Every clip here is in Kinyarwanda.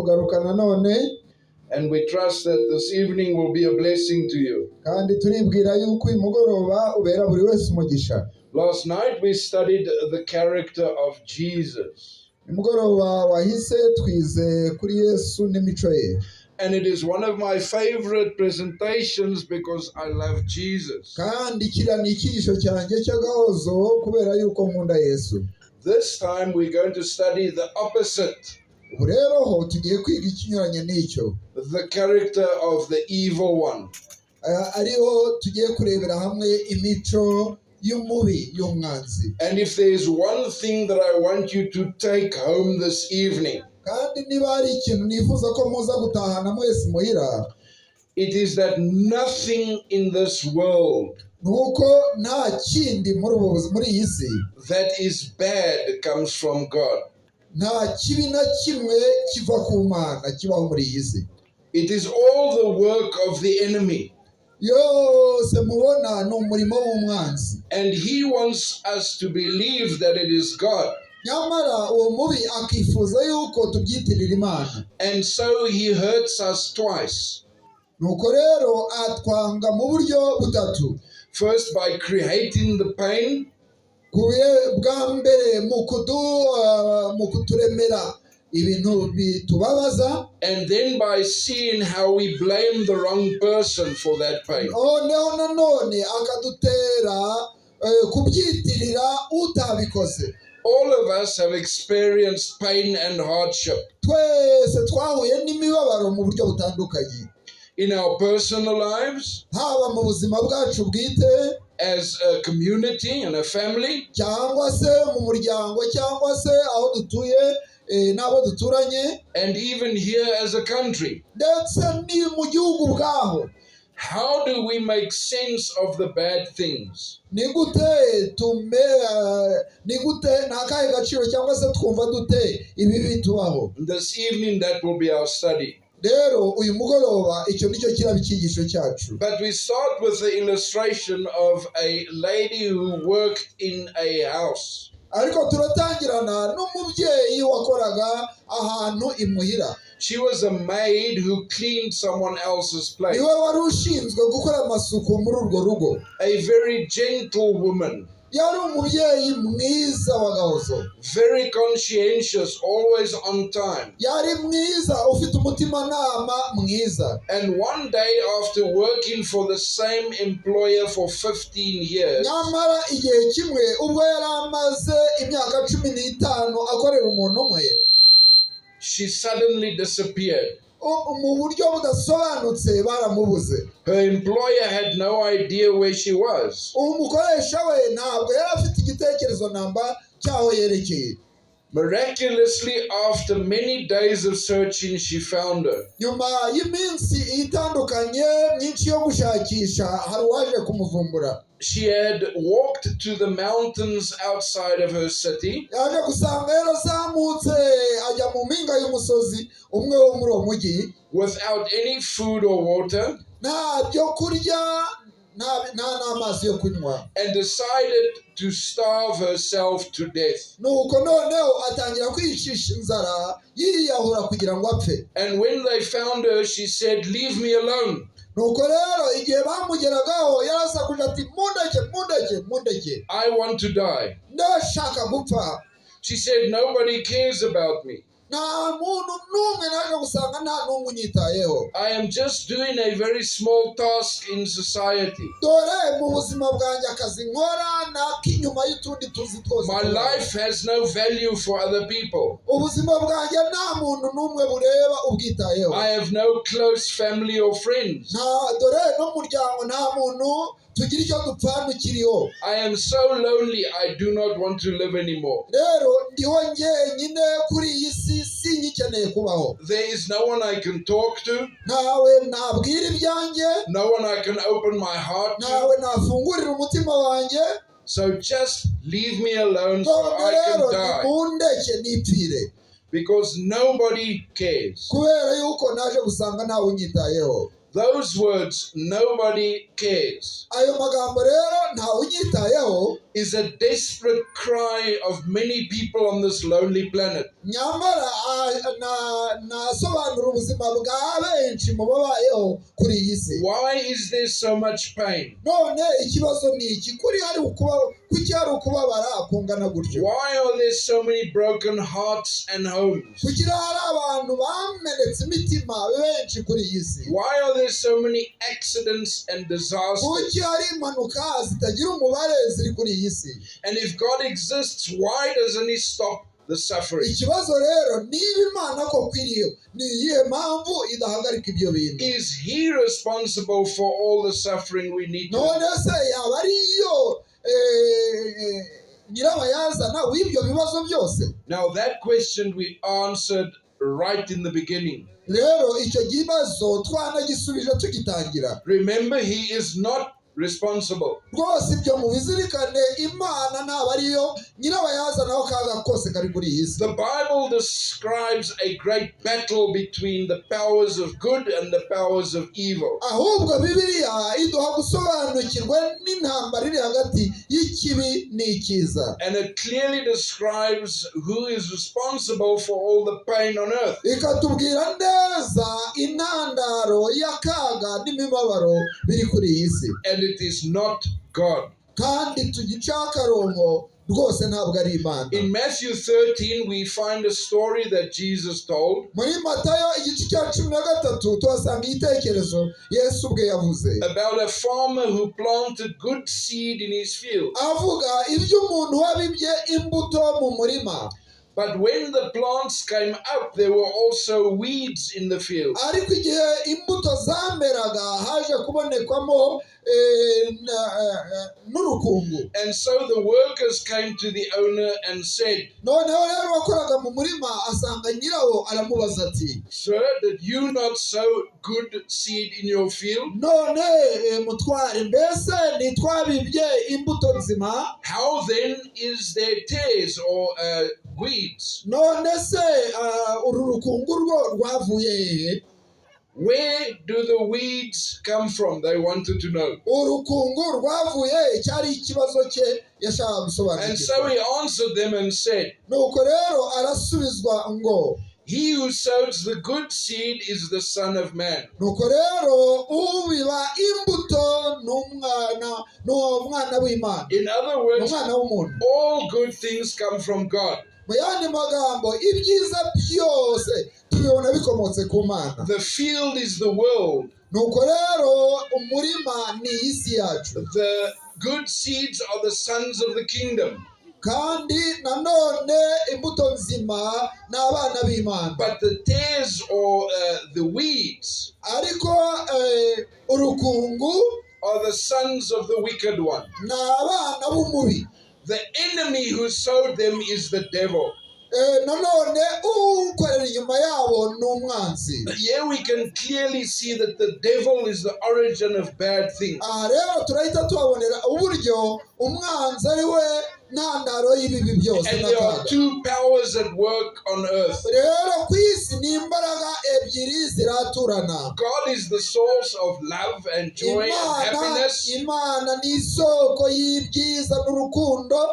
Kugaruka nanone. And we trust that this evening will be a blessing to you. Kandi turibwira yuko uyu mugoroba ubera buri wese umugisha. Last night we studied the character of Jesus. Nimugoroba wahise twize kuri Yesu n'imico ye. And it is one of my favorite presentations because I love Jesus. Kandi kiriya ni icyigisho cyanjye cy'agahozo kubera yuko nkunda Yesu. This time we're going to study the opposite, Ubu rero ho tugiye kwiga ikinyuranye n'icyo, the character of the evil one. Ariho tugiye kurebera hamwe imico y'umubi, y'umwanzi. And if there is one thing that I want you to take home this evening, Kandi niba hari ikintu nifuza ko muza gutahana mwese muhira, it is that nothing in this world ni uko nta kindi muri ubu buzima, muri iyi si, that is bad comes from God. Nta kibi na kimwe kiva ku Mana kibaho muri iyi si. It is all the work of the enemy. Yose mubona ni umurimo w'umwanzi. And he wants us to believe that it is God. Nyamara uwo mubi akifuza yuko tubyitirira Imana. And so he hurts us twice. Nuko rero atwanga mu buryo butatu. First, by creating the pain, Bwa mbere mu kuturemera ibintu bitubabaza, and then by seeing how we blame the wrong person for that pain. Noneho nanone akadutera kubyitirira utabikoze. All of us have experienced pain and hardship Twese twahuye n'imibabaro mu buryo butandukanye, in our personal lives, haba mu buzima bwacu bwite, as a community and a family, cyangwa se mu muryango, cyangwa se aho dutuye n'abo duturanye, and even here as a country. Ndetse ni mu gihugu ubwaho. How do we make sense of the bad things? Ni gute, ni akahe gaciro cyangwa se twumva dute ibi bitubaho? This evening, that will be our study. Rero uyu mugoroba icyo nicyo kiraba icyigisho cyacu. But we start with the illustration of a lady who worked in a house. Ariko turatangirana n'umubyeyi wakoraga ahantu imuhira. She was a maid who cleaned someone else's place. Niwe wari ushinzwe gukora amasuku muri urwo rugo. A very gentle woman, Yari umubyeyi mwiza w'agahozo, very conscientious, always on time. Yari mwiza, ufite umutimanama mwiza. And one day, after working for the same employer for 15 years, Nyamara igihe kimwe ubwo yari amaze imyaka 15 akorera umuntu umwe, she suddenly disappeared. Mu buryo budasobanutse baramubuze. Her employer had no idea where she was. Umukoresha we ntabwo yari afite igitekerezo namba cy'aho yerekeye. Miraculously, after many days of searching, she found her. Nyuma y'iminsi itandukanye myinshi yo gushakisha, hari uwaje kumuvumbura. She had walked to the mountains outside of her city Yaje gusanga yarazamutse ajya mu mpinga y'umusozi umwe wo muri uwo mujyi, without any food or water nta byo kurya, nta n'amazi yo kunywa, and decided to starve herself to death. Nuko noneho atangira kwicisha inzara, yiyahura kugira ngo apfe. And when they found her, she said, "Leave me alone. Nuko rero igihe bamugeragaho yarasakuje ati: "Mundeke, mundeke, mundeke." I want to die." "Ndashaka gupfa." She said, "Nobody cares about me. "Nta muntu n'umwe, naje gusanga nta n'umwe unyitayeho." I am just doing a very small task in society. "Dore mu buzima bwanjye akazi nkora ni ak'inyuma y'utundi tuzi twose My tubaho. life has no value for other people. Ubuzima bwanjye nta muntu n'umwe bureba ubwitayeho. I have no close family or friends. Nta, dore n'umuryango nta muntu tugira icyo dupfana ukiriho. I am so lonely, I do not want to live anymore. Rero ndiho njyenyine kuri iyi si, singikeneye kubaho. There is no one I can talk to, Ntawe nabwira ibyanjye, no one I can open my heart to. ntawe nafungurira umutima wanjye. So just leave me alone so None I can rero die." nimundeke nipfire." Because nobody cares. Kubera yuko naje gusanga ntawe unyitayeho. Those words, "nobody cares," Ayo magambo rero, "ntawe unyitayeho," is a desperate cry of many people on this lonely planet. Nyamara nasobanura ubuzima bwa benshi mu babayeho kuri iyi si. Why is there so much pain? None ikibazo ni iki? Kuri hari ukuba kuki hari ukubabara kungana gutyo? Why are there so many broken hearts and homes? Kuki hari abantu bamenetse imitima benshi kuri iyi si? Why are there so many accidents and disasters? Kuki hari impanuka zitagira umubare ziri kuri iyi si? And if God exists, why doesn't He stop the suffering? Ikibazo rero, niba Imana koko iriho, ni iyihe mpamvu idahagarika ibyo bintu? Is He responsible for all the suffering we need to None se yaba ariyo nyirabayazana w'ibyo bibazo byose? Now, that question we answered right in the beginning. Rero icyo kibazo twanagisubije tugitangira. Remember, He is not responsible. Rwose ibyo mubizirikane, Imana ntabwo ariyo nyirabayazana w'akaga kose kari kuri iyi si. The Bible describes a great battle between the powers of good and the powers of evil. Ahubwo Bibiliya iduha gusobanukirwa n'intambara iri hagati y'ikibi n'icyiza. And it clearly describes who is responsible for all the pain on earth. Ikatubwira neza intandaro y'akaga n'imibabaro biri kuri iyi si. And it is not God. Kandi tugicaho akarongo rwose, ntabwo ari Imana. In Matthew 13, we find a story that Jesus told Muri Matayo igice cya 13 tuhasanga igitekerezo Yesu ubwe yavuze about a farmer who planted good seed in his field. avuga iby'umuntu wabibye imbuto mu murima. But when the plants came up, there were also weeds in the field. Ariko igihe imbuto zameraga, haje kubonekwamo n'urukungu. And so the workers came to the owner and said, Noneho rero wakoraga mu murima asanga nyirawo, aramubaza ati, "Sir, did you not sow good seed in your field? "None mutware, mbese ntitwabibye imbuto nzima? How then is there tares or weeds?" None se uru rukungu rwo rwavuye hehe?" Where do the weeds come from? They wanted to know. Urukungu rwavuye he? Cyari ikibazo cye yashakaga And so gusobanukirwa. he answered them and said, Nuko rero arasubizwa ngo, "He who sows the good seed is the Son of Man." "Nuko rero ubiba imbuto ni umwana w'Imana." In other Ni words, umwana w'umuntu. all good things come from God. Mu yandi magambo, ibyiza byose tubibona bikomotse ku Mana. The field is the world. Nuko rero umurima ni iyi si yacu. The good seeds are the sons of the kingdom. Kandi nanone imbuto nzima ni abana b'Imana. But the tares or the weeds Ariko urukungu are the sons of the wicked one. ni abana b'umubi. The enemy who sowed them is the devil. Nanone ukorera inyuma yabo ni umwanzi. Here we can clearly see that the devil is the origin of bad things. Aha rero turahita tuhabonera uburyo umwanzi ari we ntandaro y'ibibi byose And there are n'akaga. two powers at work on earth. Rero ku isi ni imbaraga ebyiri ziraturana. God is the source of love and joy and Imana, happiness. Imana ni isoko y'ibyiza n'urukundo.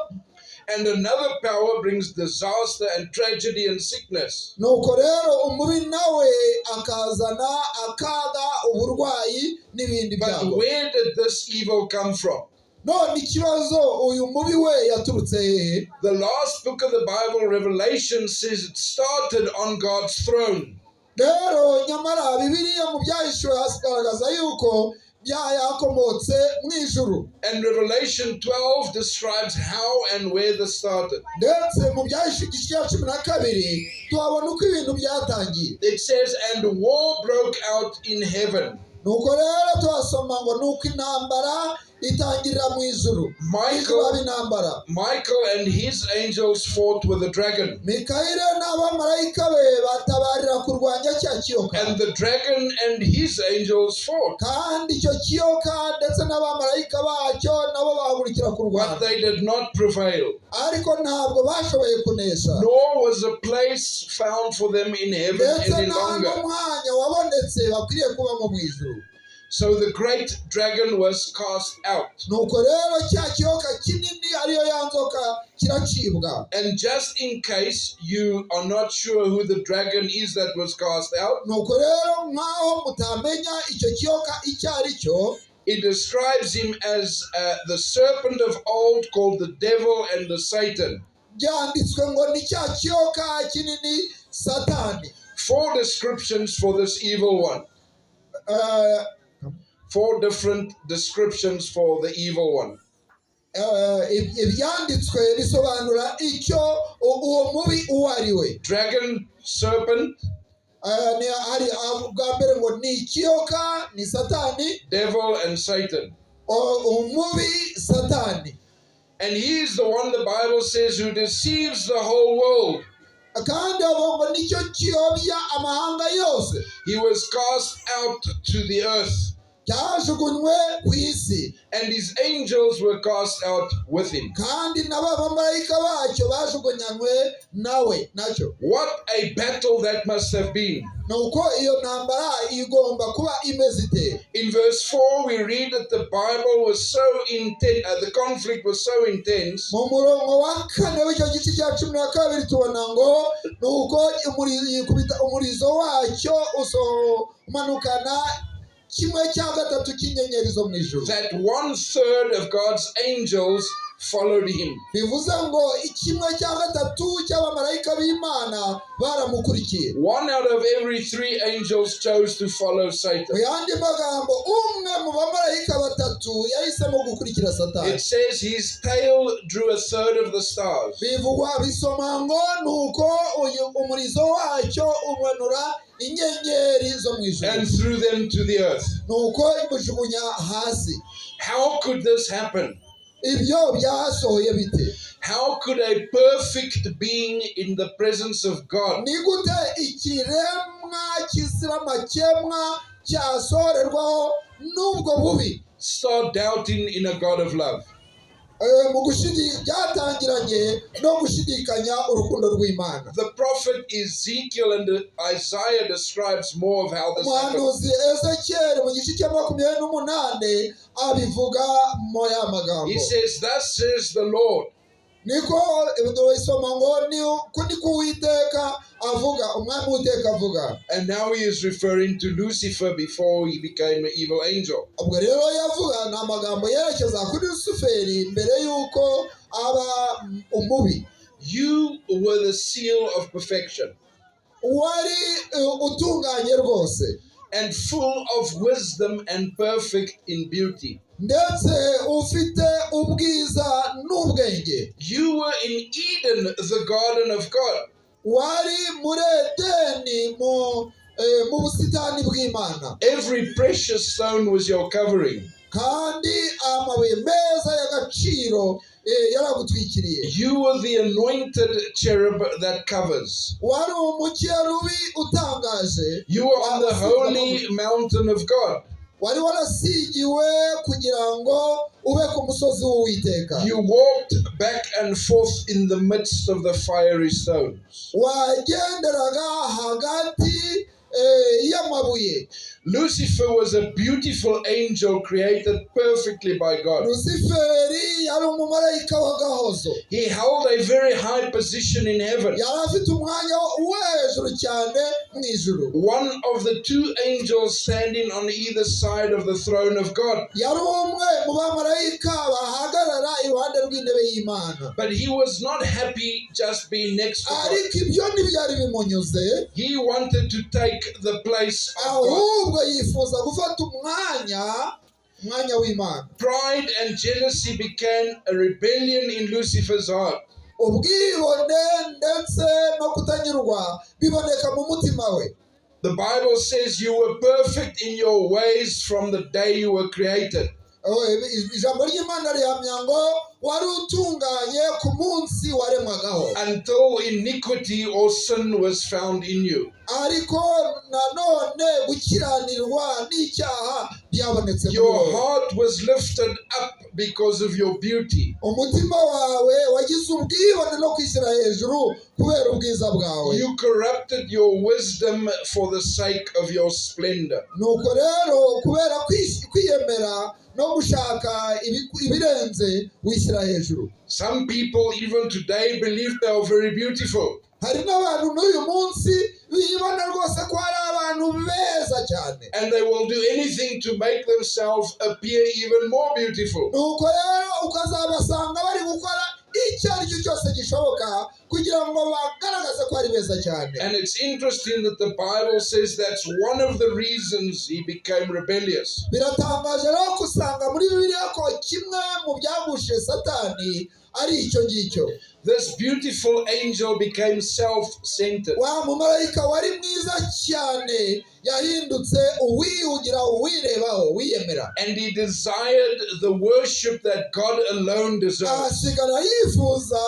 And another power brings disaster and tragedy and sickness. Nuko rero umubi nawe akazana akaga, uburwayi n'ibindi But byago. where did this evil come from? None ikibazo, uyu mubi we yaturutse hehe? The last book of the Bible, Revelation, says it started on God's throne. Rero nyamara Bibiliya mu Byahishuwe hagaragaza yuko byayakomotse mu ijuru. And Revelation 12 describes how and where this started. Ndetse mu Byahishuwe igice cya 12 tuhabona uko ibintu byatangiye. It says, "And war broke out in heaven." Nuko rero tuhasoma ngo nuko intambara itangirira mu ijuru. Mu ijuru haba Michael, intambara. Michael and his angels fought with the dragon. Mikayire n'abamarayika be batabarira kurwanya cya kiyoka. And the dragon and his angels fought. Kandi icyo kiyoka ndetse n'abamarayika bacyo nabo bahagurukira kurwana. But they did not prevail, Ariko ntabwo bashoboye kunesha. nor was a place found for them in heaven Ndetse any nta longer. n'umwanya Wabonetse bakwiriye kubamo mu ijuru. So the great dragon was cast out. Nuko rero cya kiyoka kinini, ariyo ya nzoka, kiracibwa. And just in case you are not sure who the dragon is that was cast out, Nuko rero nk'aho mutamenya icyo kiyoka icyo ari cyo, it describes him as the serpent of old called the devil and the Satan. Byanditswe ngo ni cya kiyoka kinini, Satani. Four descriptions for this evil one. Four different descriptions for the evil one. Ibyanditswe bisobanura icyo uwo mubi uwo ari we. Dragon, serpent, Hari bwa mbere ngo ni ikiyoka, ni Satani, devil, and Satan. Umubi Satani. And he is the one, the Bible says, who deceives the whole world. Kandi abo ngo nicyo kiyobya amahanga yose. He was cast out to the earth, Cyajugunywe ku isi, and his angels were cast out with him. Kandi n'abamarayika bacyo bajugunyanywe nawe nacyo. What a battle that must have been. Nuko iyo ntambara igomba kuba imeze ite? In verse 4, we read that the Bible was so intense, the conflict was so intense Mu murongo wa 4 w'icyo gice cya 12 tubona ngo nuko yikubita umurizo wacyo, umanukana kimwe cya gatatu cy'inyenyeri zo mu ijuru, that one third of God's angels followed him. Bivuze ngo kimwe cya gatatu cy'abamarayika b'Imana baramukurikiye. One out of every three angels chose to follow Satan. Mu yandi magambo, umwe mu bamarayika batatu yahisemo gukurikira Satani. It says his tail drew a third of the stars. Bivugwa, bisoma ngo nuko uyu umurizo wacyo umanura inyenyeri zo mu ijuru and threw them to the earth. Nuko imujugunya hasi. How could this happen? Ibyo byasohoye bite? How could a perfect being in the presence of God Ni gute ikiremwa kizira amakemwa cyasohorerwaho n'ubwo bubi start doubting in a God of love? Mu byatangiranye no gushidikanya urukundo rw'Imana. The prophet Ezekiel and Isaiah describes more of how this happened. Umuhanuzi Ezekiyeli mu gice cya 28 abivuga mo ya magambo. He says, "Thus says the Lord, Niko isoma ngo ni ko niko Uwiteka avuga, Umwami Uwiteka avuga. And now he is referring to Lucifer before he became an evil angel. Ubwo rero yavuga ni amagambo yerekeza kuri Rusuferi mbere y'uko aba umubi. "You were the seal of perfection Wari utunganye rwose and full of wisdom and perfect in beauty. Ndetse ufite ubwiza n'ubwenge. You were in Eden, the garden of God. Wari muri Edeni, mu busitani bw'Imana. Every precious stone was your covering. Kandi amabuye meza y'agaciro yaragutwikiriye. You were the anointed cherub that covers. Wari umukerubi utangaje. You were on the holy mountain of God. Wari warasigiwe kugira ngo ube ku musozi w'Uwiteka. You walked back and forth in the midst of the fiery stones." Wagenderaga hagati y'amabuye. Lucifer was a beautiful angel created perfectly by God. Rusiferi yari umumarayika w'agahozo. He held a very high position in heaven. Yari afite umwanya wo hejuru cyane mu ijuru. One of the two angels standing on either side of the throne of God. Yari umwe mu bamarayika bahagarara iruhande rw'intebe y'Imana. But he was not happy just being next to God. Ariko ibyo ntibyari bimunyuze. He wanted to take the place of God. Ahubwo yifuza gufata umwanya w'Imana. Pride and jealousy began a rebellion in Lucifer's heart. Ubwibone ndetse no kutanyurwa biboneka mu mutima we. The Bible says you were perfect in your ways from the day you were created. Oh, ijambo ry'Imana rihamya ngo Wari utunganye ku munsi waremwagaho, until iniquity or sin was found in you. Ariko nanone gukiranirwa n'icyaha byabonetse muri Your wowe. Heart was lifted up because of your beauty. Umutima wawe wagize ubwibone no kwishyira hejuru kubera ubwiza bwawe. You corrupted your wisdom for the sake of your splendor. Nuko rero kubera kwiyemera no gushaka ibirenze wishyira hejuru. Some people, even today, believe they are very beautiful. Hari n'abantu n'uyu munsi bibona rwose ko hari abantu beza cyane. And they will do anything to make themselves appear even more beautiful. Nuko rero ukazabasanga bari gukora icyo ari cyo cyose gishoboka kugira ngo bagaragaze ko ari beza cyane. And it's interesting that the Bible says that's one of the reasons he became rebellious. Biratangaje rero gusanga muri Bibiliya ko kimwe mu byagushije Satani ari icyo ngicyo. This beautiful angel became self centered. Wa mumarayika wari mwiza cyane yahindutse uwihugira, uwirebaho, wiyemera. And he desired the worship that God alone deserves. Asigara yifuza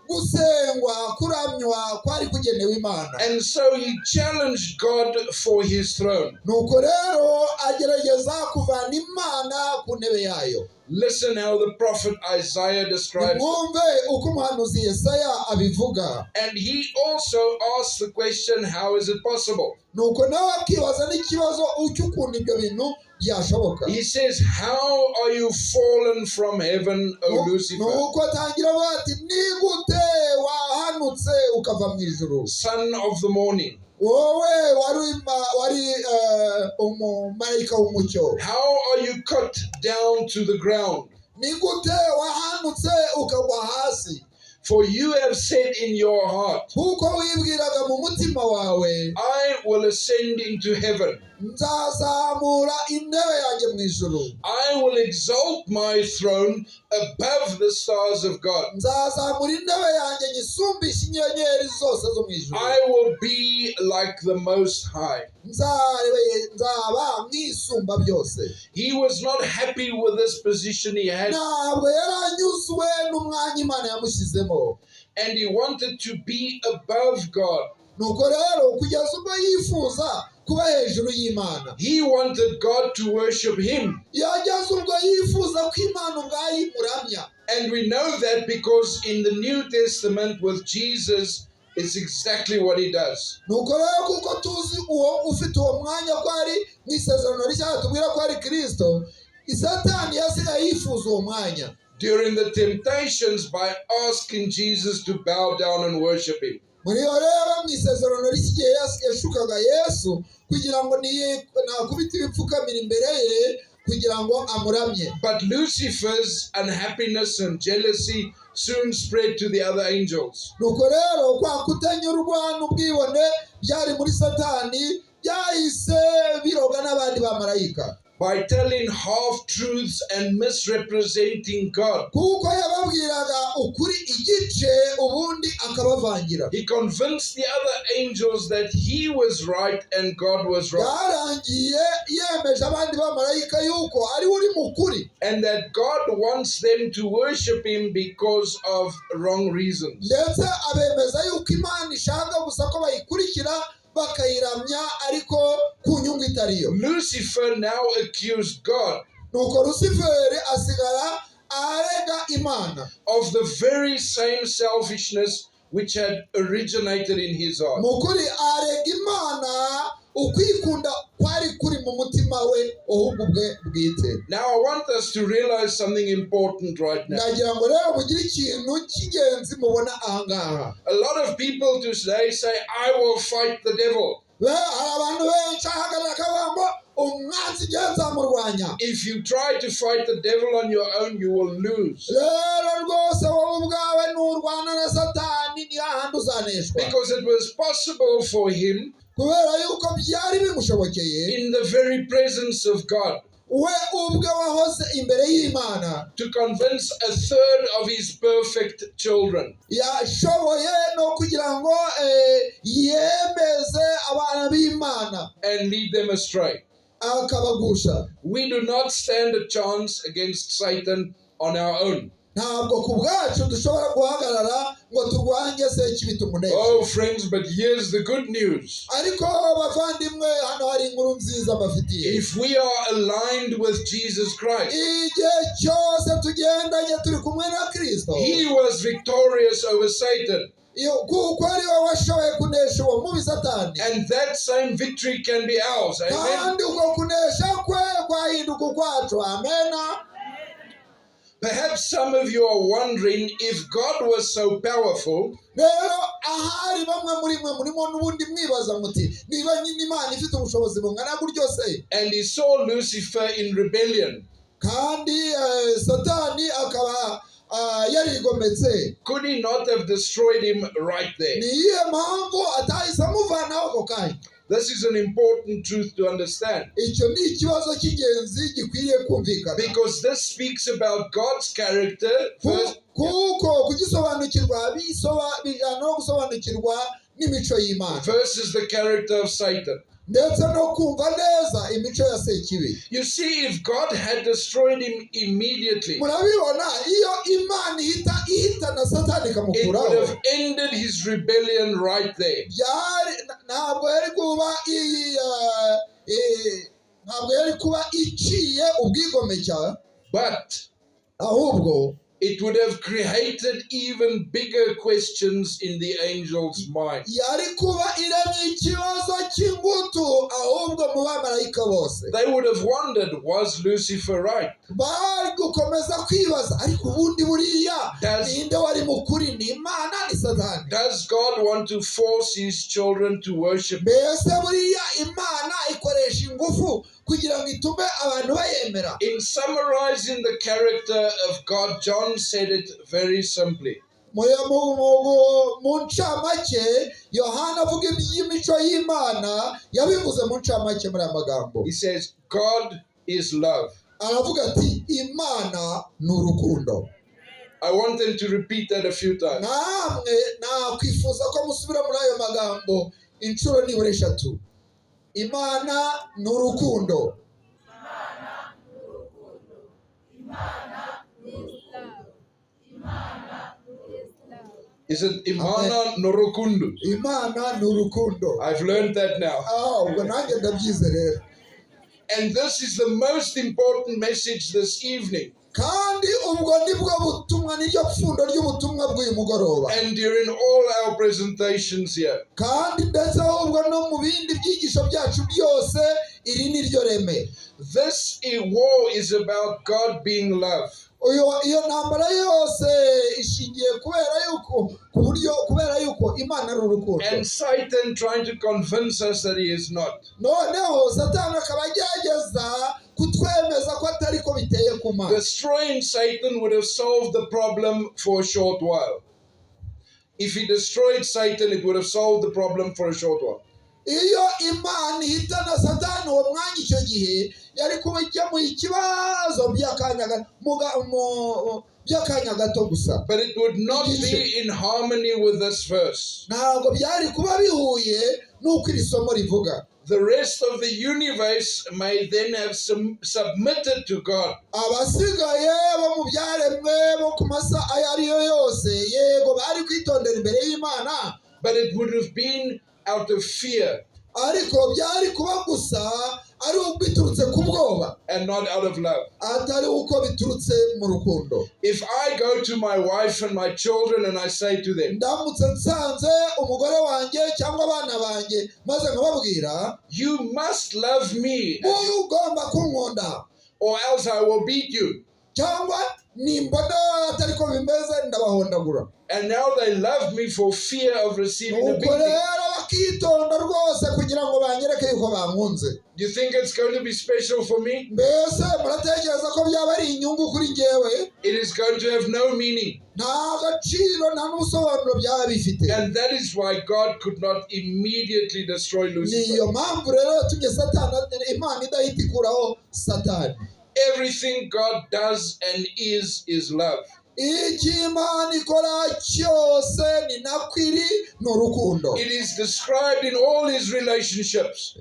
gusengwa, kuramywa kwari kugenewe Imana. And so he challenged God for his throne. Nuko rero agerageza kuvana Imana ku ntebe yayo. Listen how the prophet Isaiah describes it. Mwumve uko umuhanuzi Yesaya abivuga. And he also asked the question, "How is it possible?" Nuko nawe akibaza n'ikibazo cy'ukuntu ibyo bintu byashoboka. He says, "How are you fallen from heaven, O Lucifer, Nuko atangira avuga ati: "Ni gute wahanutse ukava mu ijuru, son of the morning? wowe wari umumarayika w'umucyo? How are you cut down to the ground? Ni gute wahanutse ukagwa hasi? For you have said in your heart, Kuko wibwiraga mu mutima wawe, 'I will ascend into heaven. Nzazamura intebe yanjye mu ijuru. I will exalt my throne above the stars of God. Nzazamura intebe yanjye nyisumbisha inyenyeri zose zo mu ijuru. I will be like the Most High.'" Nzaba nk'Isumba byose." He was not happy with this position he had, Ntabwo yari anyuzwe n'umwanya Imana yamushyizemo. And he wanted to be above God. Nuko rero kugeza ubwo yifuza kuba hejuru y'Imana. He wanted God to worship him. Yageze ubwo yifuza ko Imana ubwayo imuramya. And we know that because in the New Testament with Jesus, it's exactly what he does. Nuko rero kuko tuzi uwo ufite uwo mwanya ko ari mu Isezerano Rishya tubwira ko ari Kirisito, Satani yasigaye yifuza uwo mwanya. During the temptations, by asking Jesus to bow down and worship him. Muri iyo rero mu Isezerano ry'iki gihe yashukaga Yesu kugira ngo nakubita ibipfukamira imbere ye kugira ngo amuramye. But Lucifer's unhappiness and jealousy soon spread to the other angels. Nuko rero kwa kutanyurwa n'ubwibone byari muri Satani byahise biroga n'abandi bamarayika. By telling half truths and misrepresenting God, Kuko yababwiraga ukuri igice ubundi akabavangira. He convinced the other angels that he was right and God was wrong. Byarangiye yemeje abandi bamarayika yuko ari we uri mu kuri. And that God wants them to worship him because of wrong reasons. Ndetse abemeza yuko Imana ishaka gusa ko bayikurikira bakayiramya ariko ku nyungu itariyo. Lucifer now accused God Nuko Rusiferi asigara arega Imana of the very same selfishness which had originated in his heart. Mu kuri arega Imana ukwikunda kwari kuri mu mutima we ahubwo ubwe bwite. Now, I want us to realize something important right now. Ndagira ngo rero mugire ikintu cy'ingenzi mubona ahangaha. A lot of people today say, "I will fight the devil." Hari abantu benshi ahagarara akavuga ngo umwanzi ngewe nzamurwanya. If you try to fight the devil on your own, you will lose. Rero rwose wowe ubwawe nurwana na Satani ni hahandi uzaneshwa. Because it was possible for him Kubera yuko byari bimushobokeye in the very presence of God we ubwe wahoze imbere y'Imana to convince a third of his perfect children yashoboye no kugira ngo yemeze abana b'Imana and lead them astray. Akabagusha. We do not stand a chance against Satan on our own. Ntabwo ku bwacu dushobora guhagarara ngo turwanye Sekibi tumuneshe. Oh, friends, but here's the good news. Ariko bavandimwe, hano hari inkuru nziza mbafitiye. If we are aligned with Jesus Christ, Igihe cyose tugendanye turi kumwe na Kristo, He was victorious over Satan. Kuko ari we washoboye kunesha uwo mubi Satani. And that same victory can be ours. Amen. Kandi uko kunesha kwe kwahinduka ukwacu. Amena. Perhaps some of you are wondering, if God was so powerful, Rero ahari bamwe muri mwe murimo n'ubundi mwibaza muti niba nyine Imana ifite ubushobozi bungana gutyo se, and He saw Lucifer in rebellion, kandi Satani akaba yarigometse, could He not have destroyed him right there? Ni iyihe mpamvu atahise amuvanaho ako kanya? This is an important truth to understand Icyo ni ikibazo cy'ingenzi gikwiriye kumvikana, because this speaks about God's character first, kuko kugisobanukirwa bijyana no gusobanukirwa n'imico y'Imana versus the character of Satan. Ndetse no kumva neza imico ya Sekibi. You see, if God had destroyed him immediately, Murabibona, iyo Imana ihita ihitana Satani it would ikamukuraho, have ended his rebellion right there. Byari ntabwo yari kuba ntabwo yari kuba iciye ubwigomeke, But ahubwo it would have created even bigger questions in the angels' mind. Yari kuba iremye ikibazo cy'ingutu ahubwo mu bamarayika bose. They would have wondered, was Lucifer right? Bari gukomeza kwibaza, ariko ubundi buriya ninde wari mukuri? Ni Imana, ni Satani? Does God want to force His children to worship? Mbese buriya Imana ikoresha ingufu kugira ngo itume abantu bayemera? In summarizing the character of God, John said it very simply. Mu ncamake, Yohana avuga iby'imico y'Imana, yabivuze mu ncamake muri aya magambo. He says, "God is love." Aravuga ati: "Imana ni urukundo." I want them to repeat that a few times. Namwe nakwifuza ko musubira muri ayo magambo inshuro nibura eshatu. Imana ni urukundo. Is love. Is it Imana Norukundu? Imana ni urukundo. I've learned that now. Ah, ubwo nanjye ndabyize rero. And this is the most important message this evening Kandi ubwo nibwo butumwa, niryo pfundo ry'ubutumwa bw'uyu mugoroba and during all our presentations here. kandi ndetse ahubwo no mu bindi byigisho byacu byose, iri ni ryo reme. This war is about God being love. Iyo ntambara yose ishingiye kubera yuko ku buryo kubera yuko Imana ari urukundo and Satan trying to convince us that he is not. Noneho Satani akaba agerageza kutwemeza ko atari ko biteye ku Mana. Destroying Satan would have solved the problem for a short while. If he destroyed Satan, it would have solved the problem for a short while. Iyo Imana ihitana Satani uwo mwanya, icyo gihe yari kuba ikemuye ikibazo by'akanya gato gusa. But it would not be in harmony with this verse. Ntabwo byari kuba bihuye n'uko iri somo rivuga. The rest of the universe may then have submitted to God, Abasigaye bo mu byaremwe bo ku masa ayo ari yo yose, yego, bari kwitondera imbere y'Imana, but it would have been out of fear ariko byari kuba gusa ari biturutse ku bwoba and not out of love. Atari uko biturutse mu rukundo. If I go to my wife and my children and I say to them, Ndamutse nsanze umugore wanjye cyangwa abana banjye maze nkababwira, "You must love me, ugomba kunkunda, or else I will beat you." cyangwa nimbona atari ko bimeze ndabahondagura." And now they love me for fear of receiving a Nuko beating. rero bakitonda rwose kugira ngo banyereke yuko bankunze. Do you think it's going to be special for me? Mbese muratekereza ko byaba ari inyungu kuri njyewe? It is going to have no meaning. Nta gaciro, nta n'ubusobanuro byaba bifite. And that is why God could not immediately destroy Lucifer. Niyo mpamvu rero yatumye Satani, Imana idahita ikuraho Satani. Everything God does and is love. Icyo Imana ikora cyose ni nako iri, ni urukundo. It is described in all His relationships.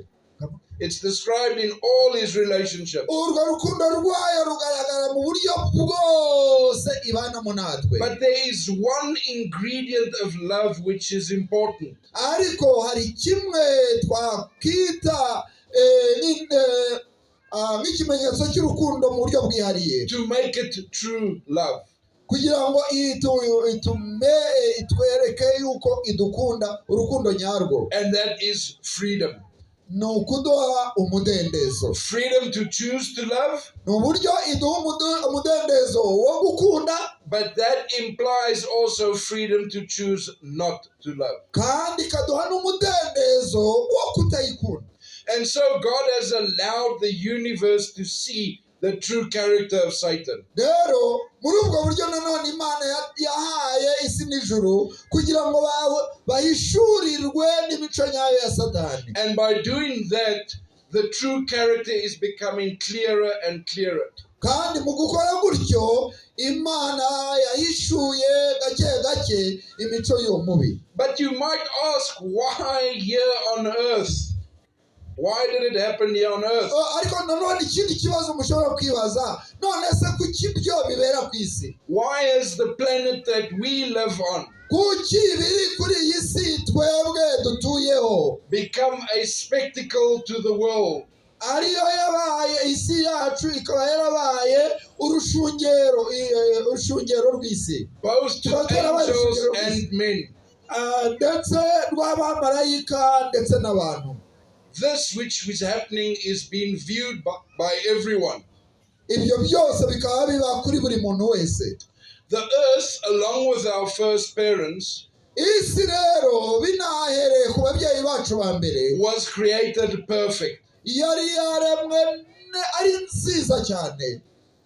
It's described in all his relationships. Urwo rukundo rwayo rugaragara mu buryo bwose ibanamo natwe. But there is one ingredient of love which is important. Ariko hari kimwe twakwita nk'ikimenyetso cy'urukundo mu buryo bwihariye to make it true love. Kugira ngo itume itwereke yuko idukunda urukundo nyarwo. And that is freedom. Ni ukuduha umudendezo. Freedom to choose to love, Ni uburyo iduha umudendezo wo gukunda, but that implies also freedom to choose not to love. Kandi ikaduha n'umudendezo wo kutayikunda. And so God has allowed the universe to see the true character of Satan. Rero muri ubwo buryo nanone Imana yahaye isi n'ijuru kugira ngo bahishurirwe n'imico nyayo ya Satani. And by doing that, the true character is becoming clearer and clearer. Kandi mu gukora gutyo Imana yahishuye gake gake imico y'uwo mubi. But you might ask, why here on earth? Why did it happen here on earth? Ariko nanone ikindi kibazo mushobora kwibaza, none se kuki ibyo bibera ku isi? Why is the planet that we live on Kuki biri kuri iyi si twebwe dutuyeho become a spectacle to the world? Ariyo yabaye isi yacu ikaba yarabaye urushungero rw'isi, Both to angels and men. Ndetse rw'abamarayika ndetse n'abantu? This which is happening is being viewed by everyone. Ibyo byose bikaba biba kuri buri muntu wese. The earth, along with our first parents, Isi rero binahereye ku babyeyi bacu ba mbere was created perfect. Yari yaremwe ari nziza cyane.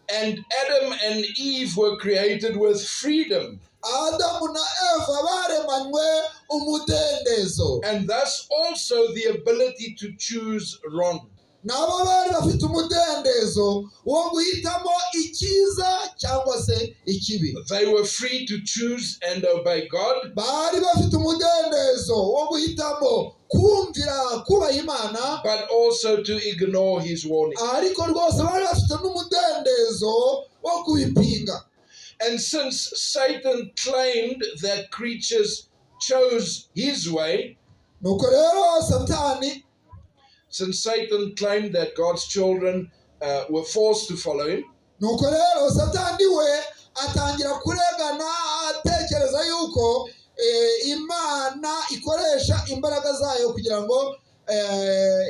And Adam and Eve were created with freedom Adamu na Eva baremanywe umudendezo and thus also the ability to choose wrong. Nabo bari bafite umudendezo wo guhitamo icyiza cyangwa se ikibi. They were free to choose and obey God, Bari bafite umudendezo wo guhitamo kumvira kubaha Imana, but also to ignore his warning. Ariko rwose bari bafite n'umudendezo wo kubipinga. And since Satan claimed that creatures chose his way, Nuko rero Satani since Satan claimed that God's children were forced to follow him, Nuko rero Satani we atangira kuregana atekereza yuko Imana ikoresha imbaraga zayo kugira ngo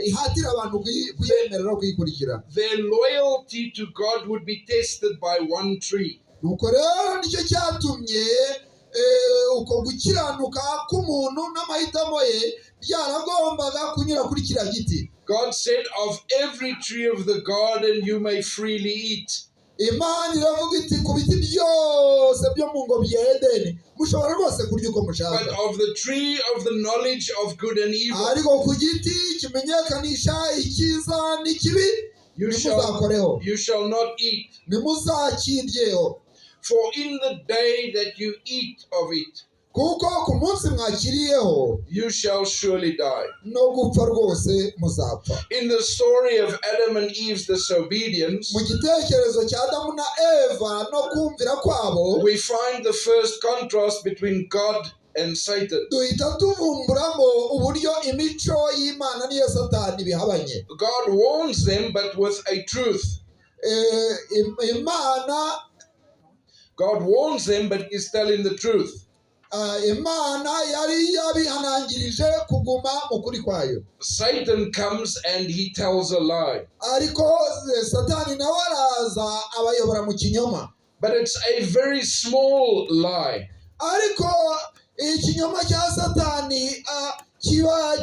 ihatire abantu kuyemera no kuyikurikira. Their loyalty to God would be tested by one tree. Nuko rero nicyo cyatumye uko gukiranuka k'umuntu n'amahitamo ye byaragombaga kunyura kuri kiriya giti. God said, "Of every tree of the garden you may freely eat, Imana iravuga iti ku biti byose byo mu ngobyi ya Edeni mushobora rwose kurya uko mushaka, but of the tree of the knowledge of good and evil, ariko ku giti kimenyekanisha icyiza n'ikibi you shall, ntimuzakoreho, you shall not eat. Ntimuzakiryeho. For in the day that you eat of it, Kuko ku munsi mwakiriyeho you shall surely die." no gupfa rwose muzapfa. In the story of Adam and Eve's disobedience, Mu gitekerezo cya Adamu na Eva no kumvira kwabo, we find the first contrast between God and Satan. Duhita tuvumburamo uburyo imico y'Imana n'iya Satani bihabanye. God warns them, but with a truth. Imana God warns them, but is telling the truth. Imana yari yabihanangirije kuguma mu kuri kwayo. Satan comes and he tells a lie. Ariko Satani nawe araza abayobora mu kinyoma. But it's a very small lie. Ariko ikinyoma cya Satani kiba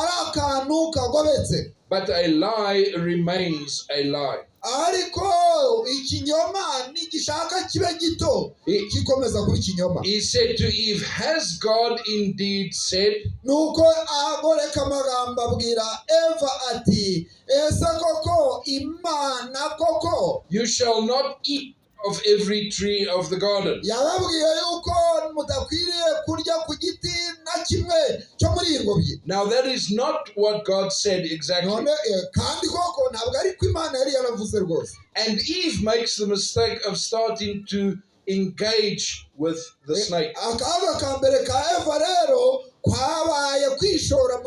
ari akantu kagobetse. But a lie remains a lie. Ariko ikinyoma nigishaka kibe gito gikomeza kuba ikinyoma. He said to Eve, "Has God indeed said?" Nuko agoreka amagambo abwira Eva ati ese koko Imana koko "You shall not eat of every tree of the garden." Yababwiye yuko mudakwiriye kurya ku giti na kimwe cyo muri iyi ngobyi. Now, that is not what God said exactly. None kandi koko ntabwo ariko Imana yari yaravuze rwose. And Eve makes the mistake of starting to engage with the snake. Akaga ka mbere ka Eva rero kwabaye kwishora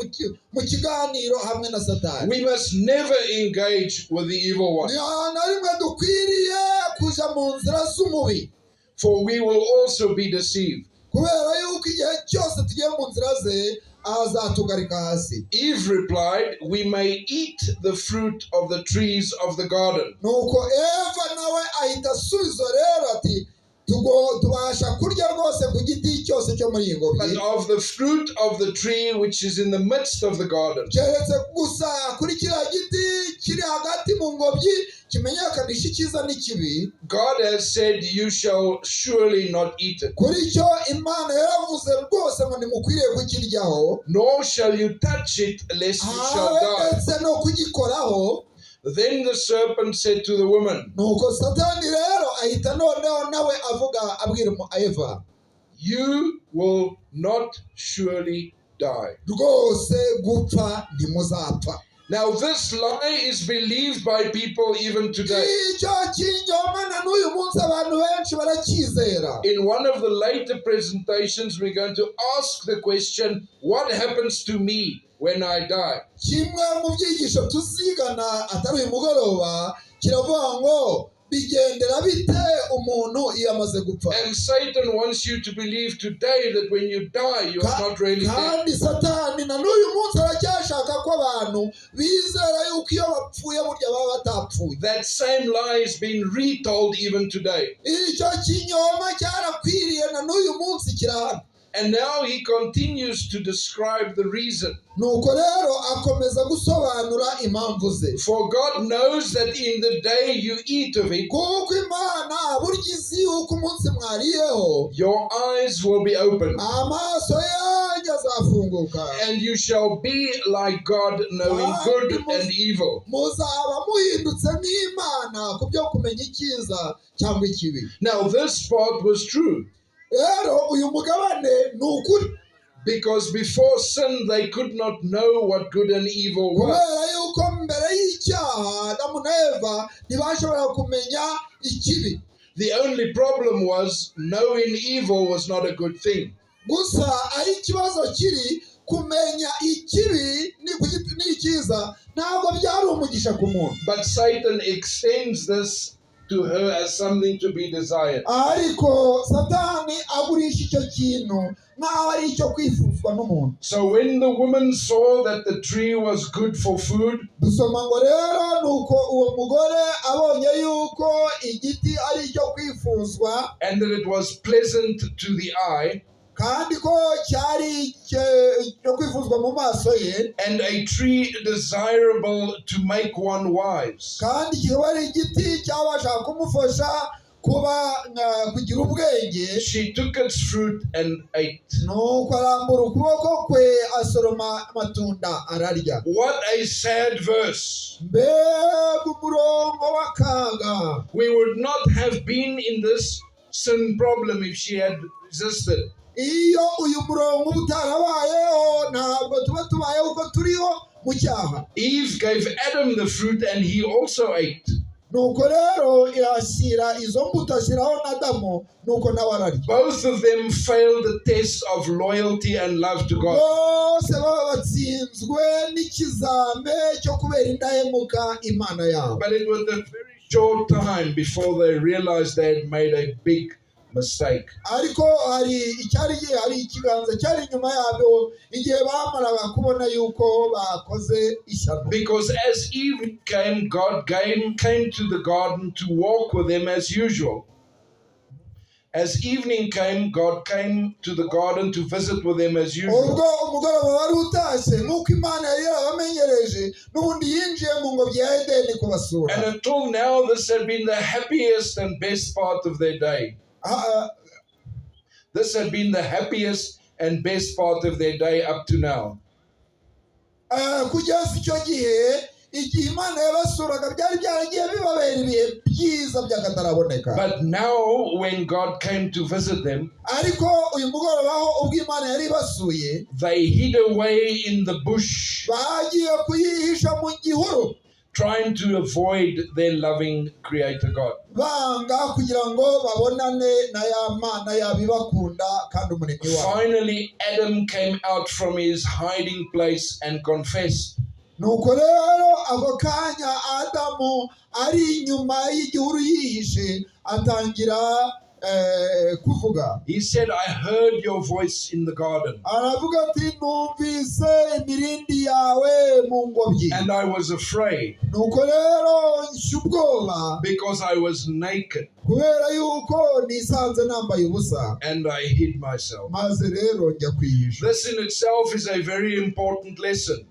mu kiganiro hamwe na Satani. We must never engage with the evil one, Nta na rimwe dukwiriye kuja mu nzira z'umubi, for we will also be deceived. Kubera yuko igihe cyose tugiye mu nzira ze azatugarika hasi. Eve replied, "We may eat the fruit of the trees of the garden." Nuko Eva nawe ahita asubiza rero ati tubasha kurya rwose ku giti cyose cyo muri iyi ngobyi, "But of the fruit of the tree which is in the midst of the garden, keretse gusa kuri kiriya giti kiri hagati mu ngobyi kimenyekanisha icyiza n'ikibi, God has said, 'You shall surely not eat it, kuri cyo Imana yaravuze rwose ngo ntimukwiriye kukiryaho, nor shall you touch it, lest you shall habe die.'" ndetse no kugikoraho. Then the serpent said to the woman, Nuko Satani rero ahita noneho nawe avuga abwira Eva, "You will not surely die." "Rwose gupfa ntimuzapfa." Now, this lie is believed by people even today. Icyo kinyoma na n'uyu munsi abantu benshi baracyizera. In one of the later presentations, we're going to ask the question, "What happens to me when I die?" Kimwe mu byigisho tuzigana atari uyu mugoroba kiravuga ngo bigendera bite umuntu iyo amaze gupfa? And Satan wants you to believe today that when you die, you are not really dead. Kandi Satani na n'uyu munsi aracyashaka ko abantu bizera yuko iyo bapfuye burya baba batapfuye. That same lie is being retold even today. Icyo kinyoma cyarakwiriye na n'uyu munsi kirahari. And now he continues to describe the reason. Nuko rero akomeza gusobanura impamvu ze. "For God knows that in the day you eat of it, Kuko Imana burya izi yuko umunsi mwariyeho, your eyes will be opened, amaso yanyu azafunguka, and you shall be like God, knowing good and evil." muzaba muhindutse nk'Imana ku byo kumenya icyiza cyangwa ikibi. Now, this part was true Rero uyu mugabane ni ukuri, because before sin, they could not know what good and evil were. Kubera yuko mbere y'icyaha Adamu na Eva ntibashobora kumenya ikibi. The only problem was knowing evil was not a good thing. Gusa aho ikibazo kiri, kumenya ikibi n'icyiza ntabwo byari umugisha ku muntu. But Satan extends this to her as something to be desired. Ariko Satani agurisha icyo kintu nk'aho ari icyo kwifuzwa n'umuntu. So when the woman saw that the tree was good for food, Dusoma ngo rero nuko uwo mugore abonye yuko igiti ari icyo kwifuzwa, and that it was pleasant to the eye, kandi ko cyari icyo kwifuzwa mu maso ye, and a tree desirable to make one wise, kandi kikaba ari igiti cyabashaga kumufasha kuba kugira ubwenge, she took its fruit and ate. Nuko arambura ukuboko kwe asoroma amatunda ararya. What a sad verse. Mbega umurongo w'akaga! We would not have been in this sin problem if she had resisted. Iyo uyu murongo uba utarabayeho ntabwo tuba tubayeho uko turiho mu cyaha. Eve gave Adam the fruit and he also ate. Nuko rero irashyira izo mbuto ashyiraho na Adamu nuko nawe ararya. Both of them failed the test of loyalty and love to God. Bose baba batsinzwe n'ikizame cyo kubera indahemuka Imana yabo. But it was a very short time before they realized they had made a big mistake. Ariko hari ikiganza cyari inyuma yabo igihe bamaraga kubona yuko bakoze ishyano. Because as evening came, God came to the garden to walk with them as usual. As evening came, God came to the garden to visit with them as usual. Ubwo umugoroba wari utashye nk'uko Imana yari yarabamenyereje n'ubundi yinjiye mu ngobyi ya Edeni kubasura. And until now, this had been the happiest and best part of their day. Ah, This had been the happiest and best part of their day up to now. Kugeza icyo gihe Igihe Imana yabasuraga byari byaragiye bibabera ibihe byiza by'akataraboneka. But now, when God came to visit them, Ariko uyu mugoroba ho ubwo Imana yari ibasuye, they hid away in the bush, bagiye kuyihisha mu gihuru, trying to avoid their loving Creator God. Banga kugira ngo babonane na ya Mana yabo ibakunda kandi Umuremyi wabo. Finally, Adam came out from his hiding place and confessed. Nuko rero ako kanya Adamu ari inyuma y'igihuru yihishe atangira kuvuga. He said, "I heard your voice in the garden, Aravuga ati: "Numvise imirindi yawe mu ngobyi, and I was afraid nuko rero nshya ubwoba, because I was naked kubera yuko nisanze nambaye ubusa, and I hid myself." maze rero njya kwihisha." This in itself is a very important lesson.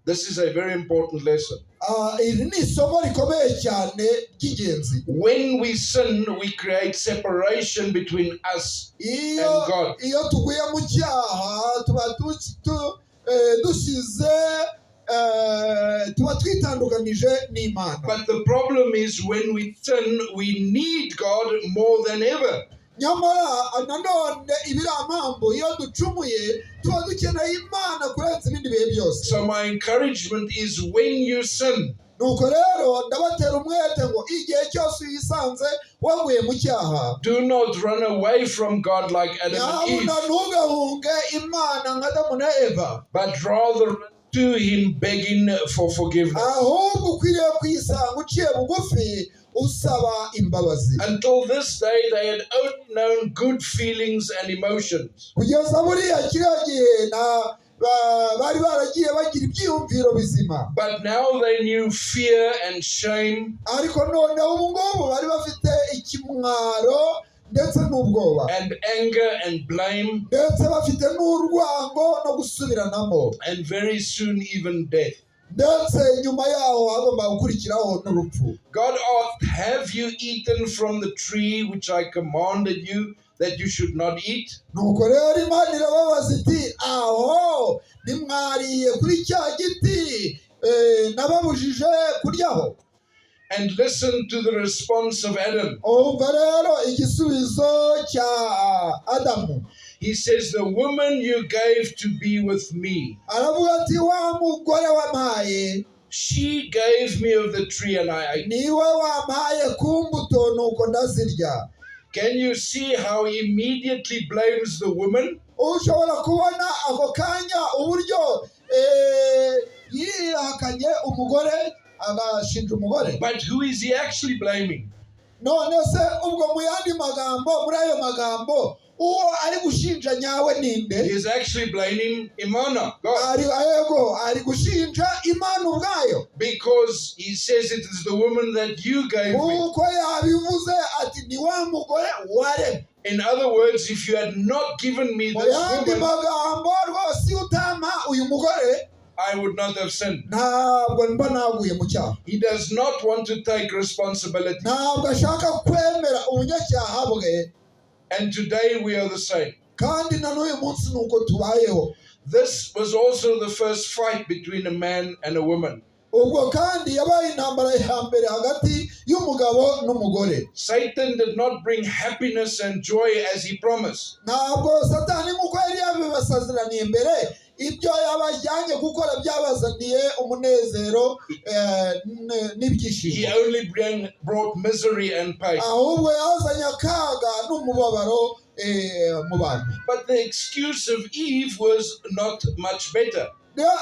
This is a very important lesson. Ah, iri ni isomo rikomeye cyane ry'ingenzi. When we sin, we create separation between us Iyo and God. iyo tuguye mu cyaha tuba dusize tuba twitandukanije n'Imana. But the problem is, when we sin, we need God more than ever. Nyamara nanone ibiri amambu, iyo ducumuye tuba dukeneye Imana kurenza ibindi bihe byose. So, my encouragement is, when you sin, Nuko rero ndabatera umwete ngo igihe cyose wisanze waguye mu cyaha, do not run away from God like Adam and nyabuna Eve, ntugahunge Imana nka Adamu na Eva, but rather run to Him begging for forgiveness. Ahubwo ukwiriye kwisanga uciye bugufi usaba imbabazi. Until this day, they had only known good feelings and emotions. Kugeza buriya kiriya gihe na bari baragiye bagira ibyiyumviro bizima. But now they knew fear and shame Ariko noneho ubu ngubu bari bafite ikimwaro ndetse n'ubwoba, and anger and blame, ndetse bafite n'urwango no gusubiranamo, and very soon even death. Ndetse nyuma yaho hagomba gukurikiraho n'urupfu. God asked, "Have you eaten from the tree which I commanded you that you should not eat?" Nuko rero Imana irababaza iti: "Aho ntimwariye kuri cya giti nababujije kuryaho?" And listen to the response of Adam. Umva rero igisubizo cya Adamu. He says, "The woman you gave to be with me, Aravuga ati: "Wa mugore wampaye, she gave me of the tree and I ate." niwe wampaye ku mbuto nuko ndazirya." Can you see how he immediately blames the woman? Ushobora kubona ako kanya uburyo yihakanye umugore agashinja umugore? But who is he actually blaming? None se ubwo mu yandi magambo, muri ayo magambo, uwo ari gushinja nyawe ninde? He is actually blaming Imana, God, Ari yego, ari gushinja Imana ubwayo, because he says, "It is the woman that you gave me." kuko yabivuze ati: "Ni wa mugore waremye." In other words, if you had not given me Mu this yandi woman, magambo, rwose iyo utampa uyu mugore, I would not have sinned. Ntabwo mba naguye mu cyaha. He does not want to take responsibility. Ntabwo ashaka kwemera ubunyacyaha bwe. And today we are the same. Kandi na n'uyu munsi ni uko tubayeho. This was also the first fight between a man and a woman. Ubwo kandi yabaye intambara ya mbere hagati y'umugabo n'umugore. Satan did not bring happiness and joy as he promised. Ntabwo Satani nk'uko yari yabibasaziraniye mbere, ibyo yabajyanye gukora byabazaniye umunezero He n'ibyishimo. only brought misery and pain. Ahubwo yazanye akaga n'umubabaro mu bantu. But the excuse of Eve was not much better.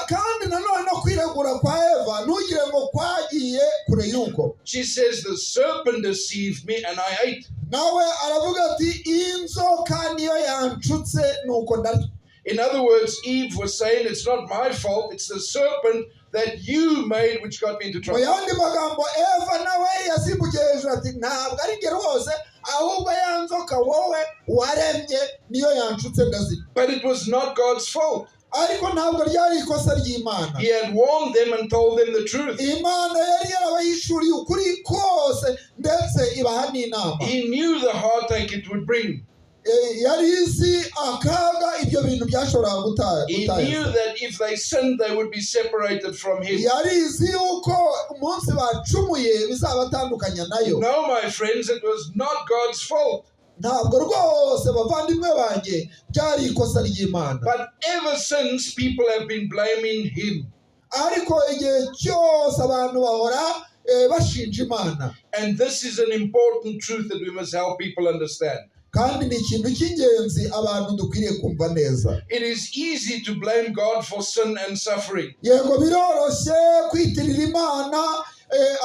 Kandi nanone no kwiregura kwa Eva ntugire ngo kwagiye kure y'uko. She says, "The serpent deceived me and I ate." Nawe aravuga ati: "Inzoka niyo yanshutse nuko ndarya." In other words, Eve was saying, "It's not my fault, it's the serpent that you made which got me into Mu trouble." yandi magambo, Eva nawe yasimbukiye hejuru ati: "Ntabwo ari njye rwose, ahubwo ya nzoka wowe waremye niyo yanshutse ndazirya." But it was not God's fault. Ariko ntabwo ryari ikosa ry'Imana. He had warned them and told them the truth. Imana yari yarabahishuriye ukuri kose ndetse ibaha n'inama. He knew the heartache it would bring. Yari izi akaga ibyo bintu byashoboraga He guteza. knew that if they sinned, they would be separated from him. Yari izi yuko umunsi bacumuye bizabatandukanya nayo. No, my friends, it was not God's fault. Ntabwo rwose, bavandimwe banjye, byari ikosa ry'Imana. But ever since, people have been blaming him. Ariko igihe cyose abantu bahora bashinja Imana. And this is an important truth that we must help people understand. Kandi ni ikintu cy'ingenzi abantu dukwiriye kumva neza. It is easy to blame God for sin and suffering. Yego, biroroshye kwitirira Imana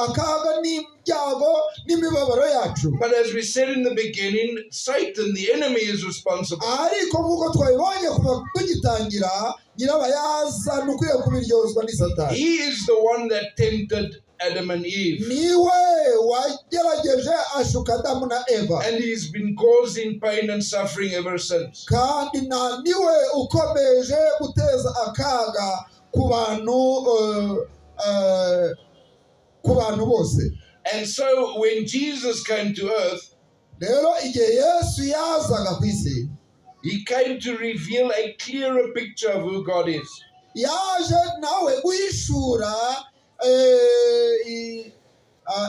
akaga n'ibyago n'imibabaro yacu. But as we said in the beginning, Satan, the enemy, is responsible. Ariko nk'uko twabibonye kuva tugitangira, nyirabayazana ukwiye kubiryozwa ni Satani. He is the one that tempted Adam and Eve. Niwe wagerageje ashuka Adamu na Eva. And he's been causing pain and suffering ever since. Kandi na niwe ukomeje guteza akaga ku bantu bose. And so when Jesus came to earth, Rero igihe Yesu yazaga ku isi, he came to reveal a clearer picture of who God is. Yaje nawe guhishura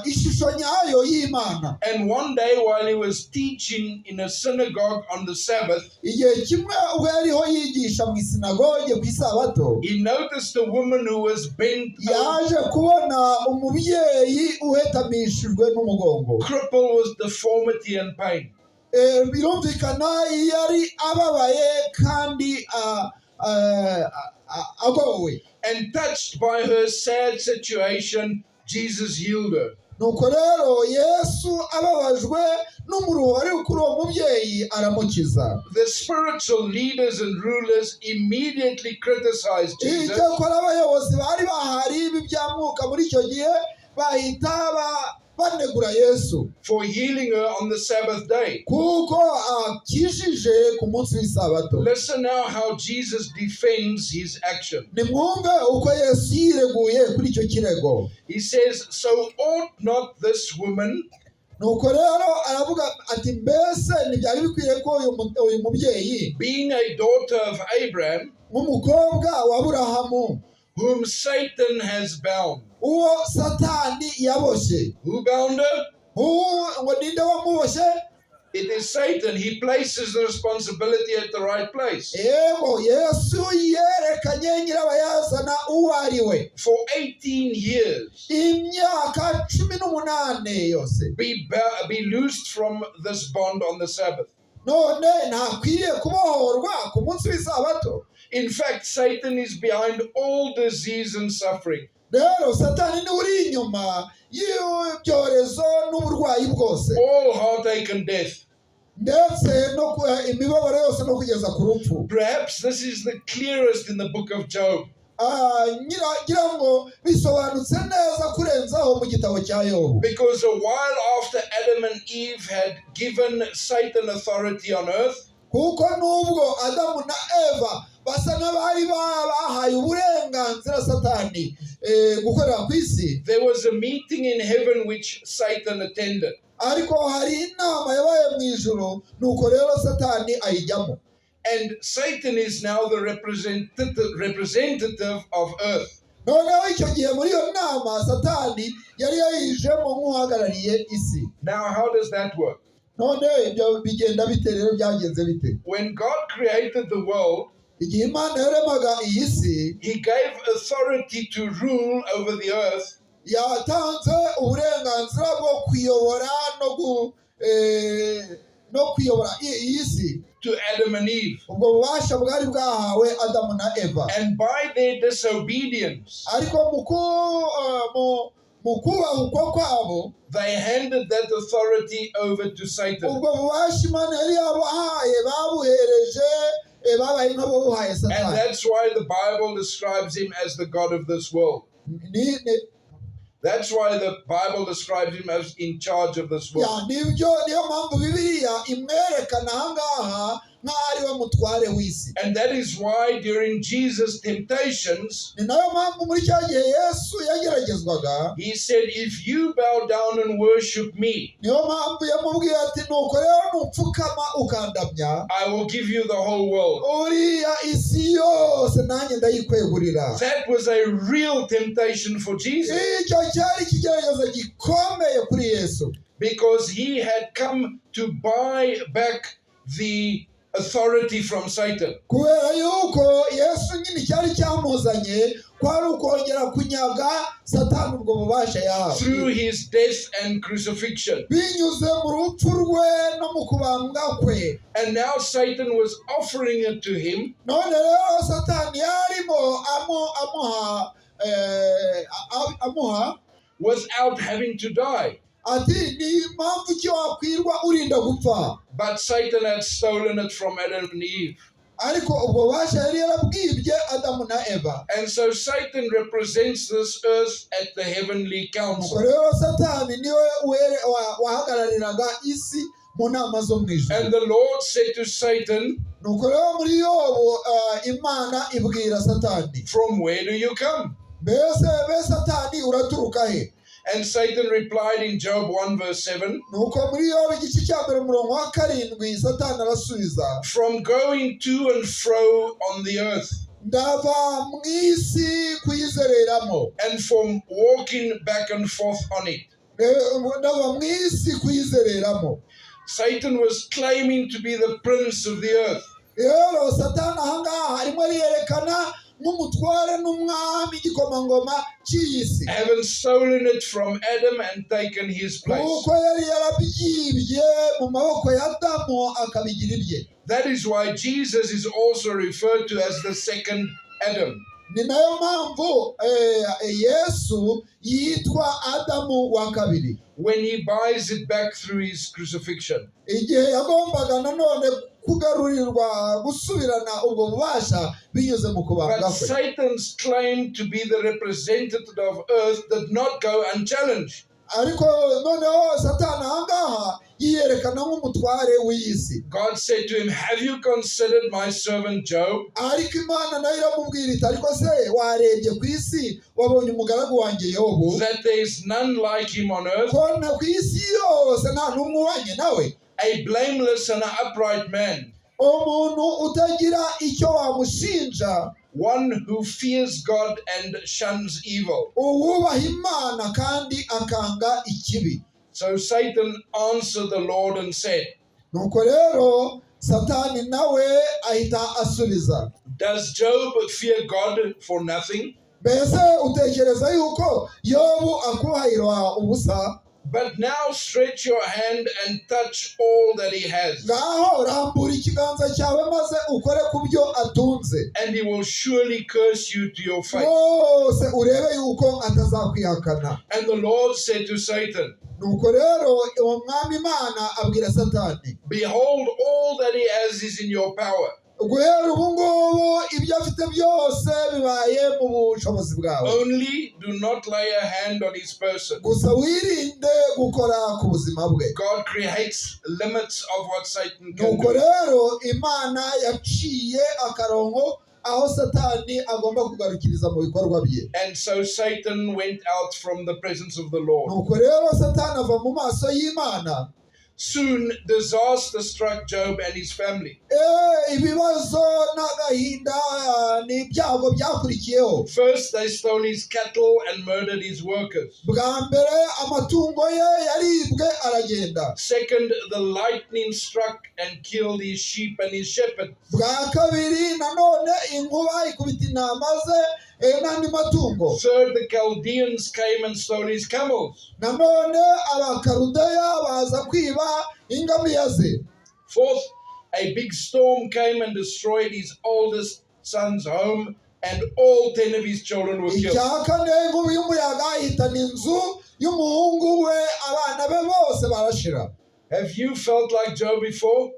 ishusho nyayo y'Imana. And one day while he was teaching in a synagogue on the Sabbath, Igihe kimwe ubwo yariho yigisha mu isinagoge ku isabato, he noticed a woman who was bent over, yaje kubona umubyeyi uhetamishijwe n'umugongo, crippled with deformity and pain. Birumvikana yari ababaye kandi agowe. And touched by her sad situation, Jesus healed her. Nuko rero Yesu ababajwe n'umuruho wari kuri uwo mubyeyi aramukiza. The spiritual leaders and rulers immediately criticized Jesus Icyakora abayobozi bari bahari b'ibyamwuka muri icyo gihe bahita banegura Yesu for healing her on the Sabbath day. kuko akijije ku munsi w'isabato. Listen now how Jesus defends his action. Nimwumve uko Yesu yireguye kuri icyo kirego. He says, "So ought not this woman, Nuko rero aravuga ati: "Mbese ntibyari bikwiye ko uyu mubyeyi, being a daughter of Abraham, nk'umukobwa wa Aburahamu, whom Satan has bound?" uwo Satani yaboshye?" Who bound her? Uwo ngo ninde wamuboshye? It is Satan. He places the responsibility at the right place. Yego, Yesu yerekanye nyirabayazana uwo ari we. For 18 years, Imyaka 18 yose. be loosed from this bond on the Sabbath. None ntakwiriye kubohorwa ku munsi w'isabato? In fact, Satan is behind all disease and suffering. Rero Satani niwe uri inyuma y'ibyorezo n'uburwayi bwose, all heartache and death. Ndetse no imibabaro yose no kugeza ku rupfu. Perhaps this is the clearest in the book of Job. Ngira ngo bisobanutse neza kurenzaho mu gitabo cya Yobu. Because a while after Adam and Eve had given Satan authority on earth, Kuko nubwo Adamu na Eva basa n'abari bahaye uburenganzira Satani gukorera ku isi, there was a meeting in heaven which Satan attended. Ariko hari inama yabaye mu ijuru, nuko rero Satani ayijyamo. And Satan is now the representative of earth. Noneho icyo gihe muri iyo nama Satani yari yayijemo nk'uhagarariye isi. Now, how does that work? None ibyo bigenda bite rero? Byagenze bite? When God created the world, Igihe Imana yaremaga iyi si, He gave authority to rule over the earth yatanze uburenganzira bwo kuyobora no kuyobora iyi si to Adam and Eve. Ubwo bubasha bwari bwahawe Adamu na Eva. And by their disobedience, Ariko mu kubahukwa kwabo, they handed that authority over to Satan. ubwo bubasha Imana yari yabahaye babuhereje, babaye nk'ababuhaye And Satani. that's why the Bible describes him as the God of this world. That's why the Bible describes him as in charge of this Ya, world. nibyo, niyo mpamvu Bibiliya imwerekana ahangaha nk'aho ari we mutware w'isi. And that is why during Jesus' temptations, Ni nayo mpamvu muri cya gihe Yesu yageragezwaga, he said, "If you bow down and worship me, niyo mpamvu yamubwiye ati: "Nuko rero nupfukama ukandamya, I will give you the whole world." uriya isi yose nanjye ndayikwegurira." That was a real temptation for Jesus Icyo cyari ikigeragezo gikomeye kuri Yesu, because he had come to buy back the authority from Satan. Kubera yuko Yesu nyine icyari cyamuzanye kwari ukongera kunyaga Satani ubwo bubasha yahawe through his death and crucifixion. binyuze mu rupfu rwe no mu kubambwa kwe. And now Satan was offering it to him None rero Satani yarimo amuha without having to die. Ati: "Ni mpamvu ki wakwirwa urinda gupfa?" But Satan had stolen it from Adam and Eve. Ariko ubwo bubasha yari yarabwibye Adamu na Eva. And so Satan represents this earth at the heavenly Ubwo council. rero Satani niwe wahagarariraga isi mu nama zo mu ijuru. And the Lord said to Satan, Nuko rero muri Yobu Imana ibwira Satani, "From where do you come?" Mbese be Satani, uraturuka he?" And Satan replied in Job 1, verse 7, Nuko muri Yobu igice cya mbere umurongo wa karindwi, Satani arasubiza, "From going to and fro on the earth, "Ndava mu isi kuyizereramo, and from walking back and forth on it." Ndava mu isi kuyizereramo." Satan was claiming to be the prince of the earth. Rero Satani ahangaha arimo ariyerekana nk'umutware n'umwami, igikomangoma cy'iyi si, having stolen it from Adam and taken his place. Kuko yari yarabyibye mu maboko ya Adamu akabigira ibye. That is why Jesus is also referred to as the second Adam. Ni nayo mpamvu Yesu yitwa Adamu wa kabiri, when he buys it back through his crucifixion. Igihe yagombaga nanone kugarurirwa gusubirana ubwo bubasha binyuze mu kubambwa But kwe. Satan's claim to be the representative of earth did not go unchallenged. Ariko noneho Satani ahangaha yiyerekana nk'umutware w'iyi si. God said to him, "Have you considered my servant Job, Ariko Imana nayo iramubwira iti: "Ariko se warebye ku isi, wabonye umugaragu wanjye Yobu, that there is none like him on earth, ko na ku isi yose nta n'umwe uhwanye nawe, a blameless and an upright man, umuntu utagira icyo wamushinja, one who fears God and shuns evil?" uwubaha Imana kandi akanga ikibi?" So Satan answered the Lord and said, Nuko rero Satani nawe ahita asubiza, "Does Job fear God for nothing? "Mbese utekereza yuko Yobu akubahira ubusa? But now stretch your hand and touch all that he has, Ngaho rambura ikiganza cyawe maze ukore ku byo atunze, and he will surely curse you to your face." rwose urebe yuko atazakwihakana." And the Lord said to Satan, Nuko rero uwo Mwami Imana abwira Satani, "Behold, all that he has is in your power. "Guhera ubu ngubu ibyo afite byose bibaye mu bushobozi bwawe. Only do not lay a hand on his person." Gusa wirinde gukora ku buzima bwe." God creates limits of what Satan can Nuko do. rero Imana yaciye akarongo aho Satani agomba kugarukiriza mu bikorwa bye. And so Satan went out from the presence of the Lord. Nuko rero Satani ava mu maso y'Imana. Soon disaster struck Job and his family. Ibibazo n'agahinda n'ibyago byakurikiyeho. First, they stole his cattle and murdered his workers. Bwa mbere amatungo ye yaribwe aragenda. Second, the lightning struck and killed his sheep and his shepherd. Bwa kabiri nanone inkuba ikubita intama ze n'andi matungo. Third, the Chaldeans came and stole his camels. Nanone Abakarudeya baza kwiba ingamiya ze. Fourth, a big storm came and destroyed his oldest son's home, and all 10 of his children were killed. Icya kane, inkubi y'umuyaga ihitana inzu y'umuhungu we, abana be bose barashira. Have you felt like Job before?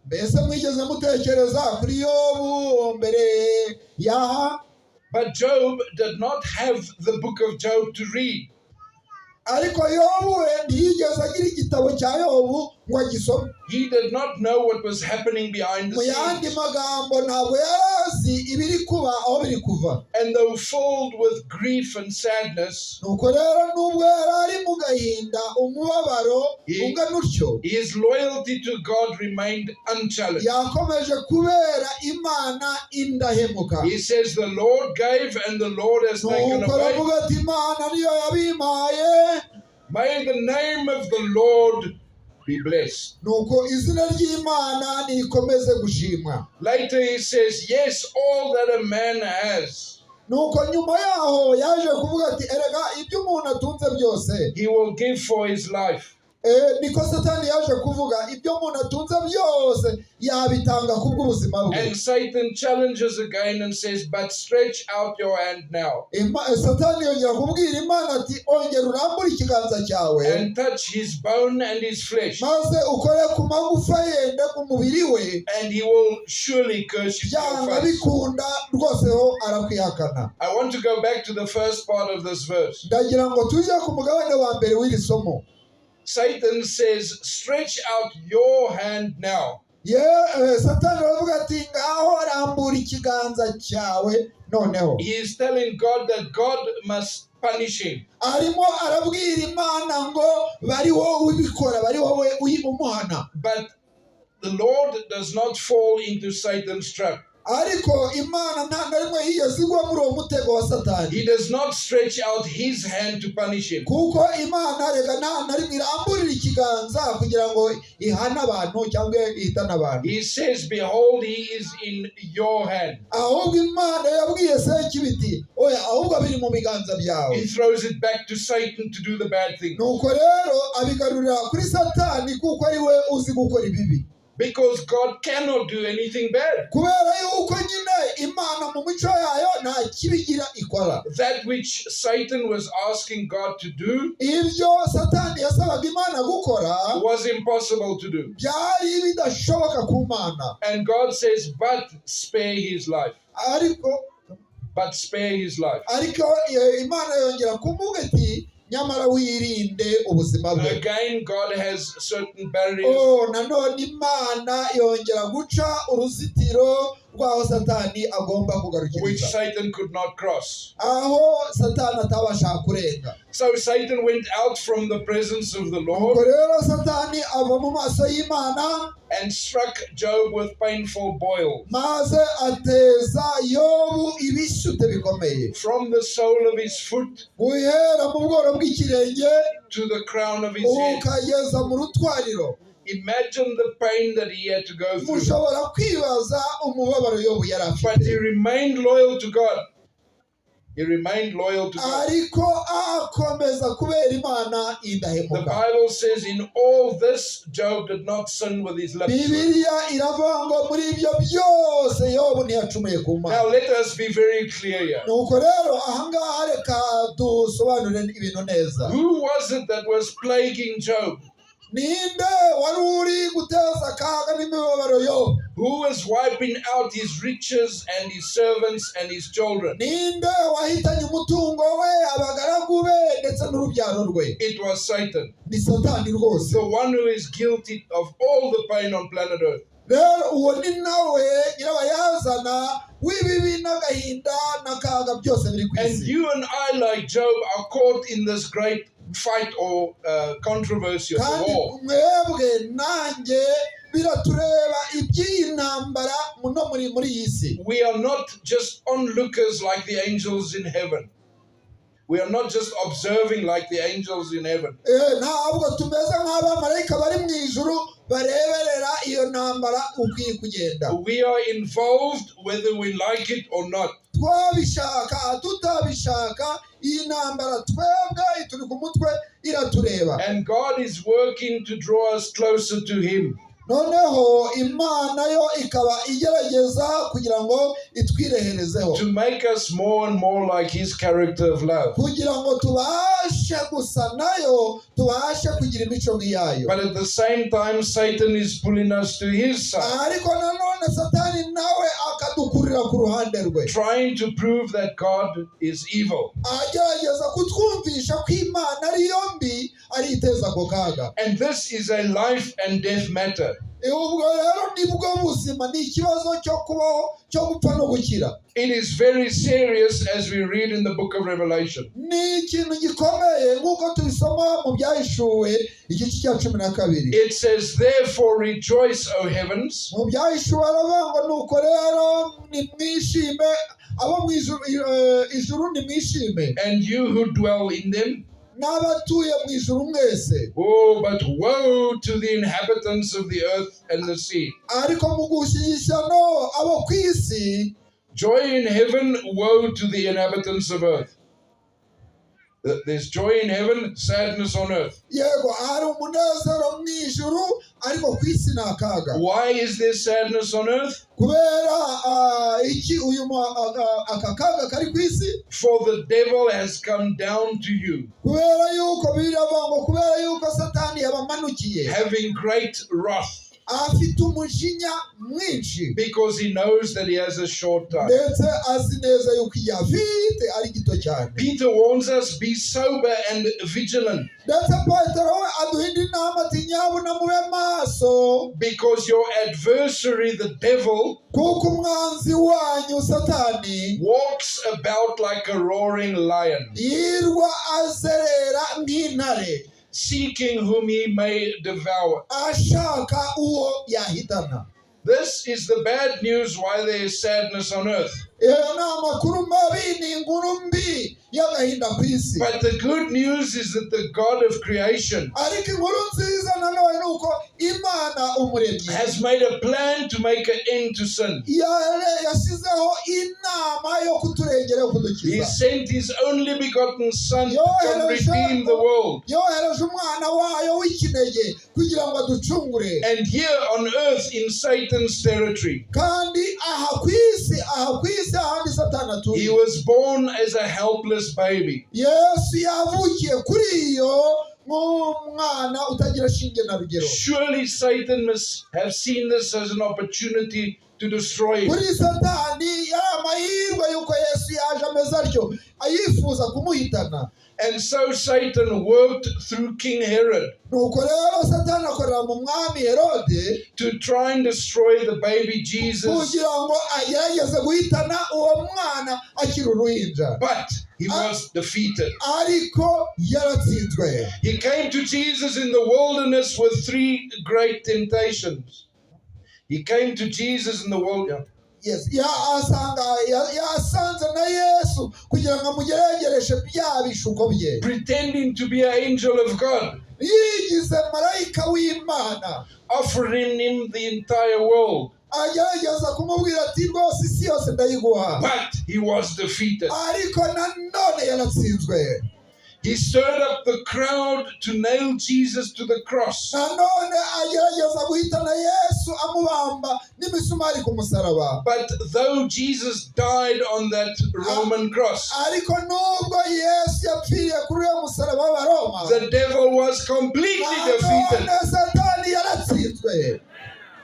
Mbese mwigeze mutekereza kuri Yobu mbere yaha? But Job did not have the book of Job to read. Ariko Yobu we ntiyigeze agira igitabo cya Yobu ngo agisome. He did not know what was happening behind the Mu yandi scenes. magambo, ntabwo yari azi ibiri kuba aho biri kuva. And though filled with grief and sadness, Nuko rero nubwo yari ari mu gahinda, umubabaro ungana utyo, his loyalty to God remained unchallenged. yakomeje kubera Imana indahemuka. He says, "The Lord gave and the Lord has taken Nuko away. aravuga ati: "Imana niyo yabimpaye." May the name of the Lord be blessed." Nuko izina ry'Imana nirikomeze gushimwa. Later he says, "Yes, all that a man has, Nuko nyuma yaho yaje kuvuga ati: "Erega ibyo umuntu atunze byose," he will give for his life. Niko Satani yaje kuvuga, ibyo umuntu atunze byose yabitanga kubw'ubuzima bwe. And Satan challenges again and says, "But stretch out your hand now Satani yongera kubwira Imana ati: "Ongera urambure ikiganza cyawe and touch his bone and his flesh, maze ukore ku magufa ye no ku mubiri we, and he will surely curse you to your byanga face." bikunda rwose ho arakwihakana." I want to go back to the first part of this verse. Ndagira ngo tujye ku mugabane wa mbere w'iri somo. Satan says, "Stretch out your hand now." Ye Satani aravuga ati: "Ngaho rambura ikiganza cyawe noneho." He is telling God that God must punish him. Arimo arabwira Imana ngo bari wowe ubikora, bari wowe umuhana. But the Lord does not fall into Satan's trap. Ariko Imana nta na rimwe yigeze igwa muri uwo mutego wa Satani. He does not stretch out his hand to punish him. Kuko Imana reka nta na rimwe iramburira ikiganza kugira ngo ihane abantu cyangwa ihitane abantu. He says, "Behold, he is in your hand." Ahubwo Imana yabwiye Sekibi iti: "Oya, ahubwo biri mu biganza byawe." He throws it back to Satan to do the bad thing. Nuko rero abigarurira kuri Satani kuko ari we uzi gukora ibibi. Because God cannot do anything bad. Kubera yuko nyine Imana mu mico yayo nta kibi igira ikora. That which Satan was asking God to do Ibyo Satani yasabaga Imana gukora was impossible to do. byari bidashoboka ku Mana. And God says, "But spare his life." Ariko But spare his life. ariko Imana yongera kuvuga iti: "Nyamara wirinde ubuzima bwe." Again, God has certain barriers Oh, nanone Imana yongera guca uruzitiro rw'aho Satani agomba which kugarukiriza, Satan could not cross. aho Satani atabasha kurenga. So Satan went out from the presence of the Ubwo Lord rero Satani ava mu maso y'Imana and struck Job with painful boils maze ateza Yobu ibishyute bikomeye from the sole of his foot guhera mu bworo bw'ikirenge to the crown of his head. ukageza mu rutwariro. Imagine the pain that he had to go through. Mushobora kwibaza umubabaro Yobu yari But he afite. remained loyal to God. He remained loyal to God. Ariko akomeza kubera Imana The indahemuka. Bible says, in all this, Job did not sin with his lips. Bibiliya iravuga ngo muri ibyo byose Yobu ntiyacumuye ku Now, Mana. let us be very clear here. Nuko rero ahangaha reka dusobanure ibintu neza. Who was it that was plaguing Job? Ninde wari uri guteza akaga n'imibabaro Yobu? Who was wiping out his riches and his servants and his children? Ninde wahitanye umutungo we, abagaragu be ndetse n'urubyaro rwe? It was Satan, Ni Satani rwose. the one who is guilty of all the pain on planet Earth. Rero uwo ni nawe nyirabayazana w'ibibi n'agahinda n'akaga byose biri ku And isi. you and I, like Job, are caught in this great fight or controversy of the Kandi war. mwebwe nanjye biratureba iby'iyi ntambara no muri iyi si. We are not just onlookers like the angels in heaven. We are not just observing like the angels in heaven. Ntabwo tumeze nk'abamarayika bari mu ijuru bareberera iyo ntambara ukwiye kugenda. We are involved whether we like it or not. Twabishaka tutabishaka, iyi ntambara twebwe ituri ku mutwe, iratureba. And God is working to draw us closer to Him. Noneho Imana yo ikaba igerageza kugira ngo itwireherezeho, To make us more and more like His character of love. kugira ngo tubashe gusa nayo, tubashe kugira imico nk'iyayo. But at the same time, Satan is pulling us to his side, Ariko nanone Satani nawe akadukurira ku ruhande rwe, trying to prove that God is evil. agerageza kutwereka Kutwumvisha ko Imana ariyo mbi, ari iteza ako kaga. And this is a life and death matter. Ubwo rero nibwo buzima, ni ikibazo cyo kubaho, cyo gupfa no gukira. It is very serious, as we read in the book of Revelation. Ni ikintu gikomeye nk'uko tubisoma mu Byahishuwe igice cya 12. It says, "Therefore rejoice, O heavens, Mu Byahishuwe aravuga ngo: "Nuko rero nimwishime, abo mu ijuru, ijuru nimwishime, and you who dwell in them." n'abatuye mu ijuru mwese." Oh, but woe to the inhabitants of the earth and the sea. Ariko mugushije ishyano abo ku isi. Joy in heaven, woe to the inhabitants of earth. There's joy in heaven, sadness on earth. Yego, hari umunezero mu ijuru, ariko ku isi ni akaga. Why is there sadness on earth? Kubera iki uyu aka kaga kari ku isi? For the devil has come down to you, Kubera yuko biravuga ngo kubera yuko Satani yabamanukiye, having great wrath, afite umujinya mwinshi, because he knows that he has a short time. Ndetse azi neza yuko igihe afite ari gito cyane. Peter warns us, "Be sober and vigilant, Ndetse Petero we aduha indi nama ati: "Nyabuna mube maso, because your adversary, the devil, kuko umwanzi wanyu Satani walks about like a roaring lion, yirwa azerera nk'intare, seeking whom he may devour." ashaka uwo yahitana." This is the bad news why there is sadness on earth. Iyo ni amakuru mabi, ni inkuru mbi y'agahinda ku isi. But the good news is that the God of creation Ariko inkuru nziza nanone ni uko Imana umuremyi has made a plan to make an end to sin. Yashyizeho inama yo kuturengera, yo He kudukiza. sent his only begotten Son to come redeem the world. Yohereje umwana wayo w'ikinege kugira ngo aducungure. And here on earth, in Satan's territory, Kandi aha ku isi, aha ku isi ahandi Satani he atuye, was born as a helpless baby. Yesu yavukiye kuri iyo nk'umwana utagira shinge na rugero. Surely Satan must have seen this as an opportunity to destroy him. Kuri Satani yari amahirwe y'uko Yesu yaje ameze atyo, ayifuza kumuhitana. And so Satan worked through King Herod Nuko rero Satani akorera mu mwami Herode to try and destroy the baby Jesus. kugira ngo agerageze guhitana uwo mwana akiri uruhinja. But he was defeated. Ariko yaratsinzwe. He came to Jesus in the wilderness with three great temptations. He came to Jesus in the wilderness. Yes, yasanze na Yesu kugira ngo amugeragereshe bya bishuko bye, pretending to be an angel of God, yigize marayika w'Imana, offering him the entire world. Agerageza kumubwira ati: "Rwose isi yose ndayiguha." But he was defeated. Ariko nanone yaratsinzwe. He stirred up the crowd to nail Jesus to the cross. Nanone agerageza guhitana Yesu amubamba n'imisumari ku musaraba. But though Jesus died on that Roman cross, Ariko nubwo Yesu yapfiriye kuri uwo musaraba w'Abaroma, the devil was completely defeated. nanone Satani yaratsinzwe.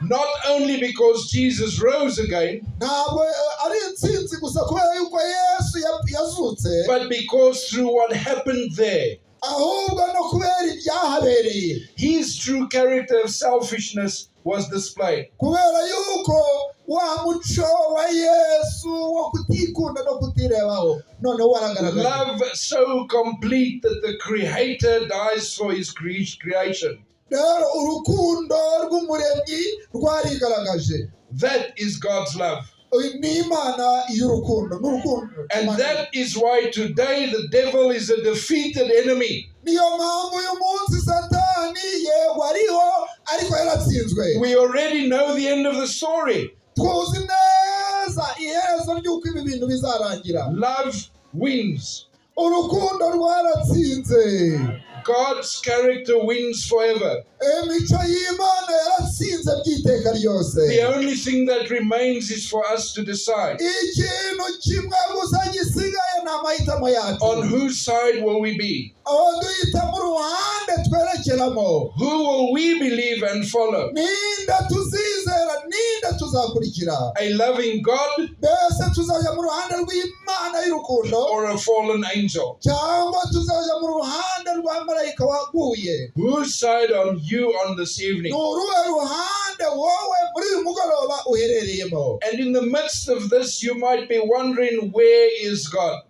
Not only because Jesus rose again, Ntabwo ari intsinzi gusa kubera yuko Yesu yazutse, but because through what happened there, ahubwo no kubera ibyahabereye, his true character of selfishness was displayed. Kubera yuko wa muco wa Yesu wo kutikunda no kutirebaho noneho waragaragaye. Love so complete that the Creator dies for his creation. Rero urukundo rw'umuremyi rwarigaragaje. That is God's love. Uyu ni Imana y'urukundo, n'urukundo. And that is why today the devil is a defeated enemy. Niyo mpamvu uyu munsi Satani yego ariho, ariko yaratsinzwe. We already know the end of the story. Tuzi neza iherezo ry'uko ibi bintu bizarangira. Love wins. Urukundo rwaratsinze. God's character wins forever. Imico y'Imana yaratsinze by'iteka ryose. The only thing that remains is for us to decide, Ikintu kimwe gusa gisigaye ni amahitamo yacu. on whose side will we be? Aho duhitamo uruhande Twerekeramo? Who will we believe and follow? Ninde tuzizera? Ninde tuzakurikira? A loving God Mbese tuzajya mu ruhande rw'Imana y'urukundo or a fallen angel? cyangwa tuzajya mu ruhande rwa marayika waguye? Whose side are you on this evening? Ni uruhe ruhande wowe muri uyu mugoroba uherereyemo? And in the midst of this, you might be wondering, where is God?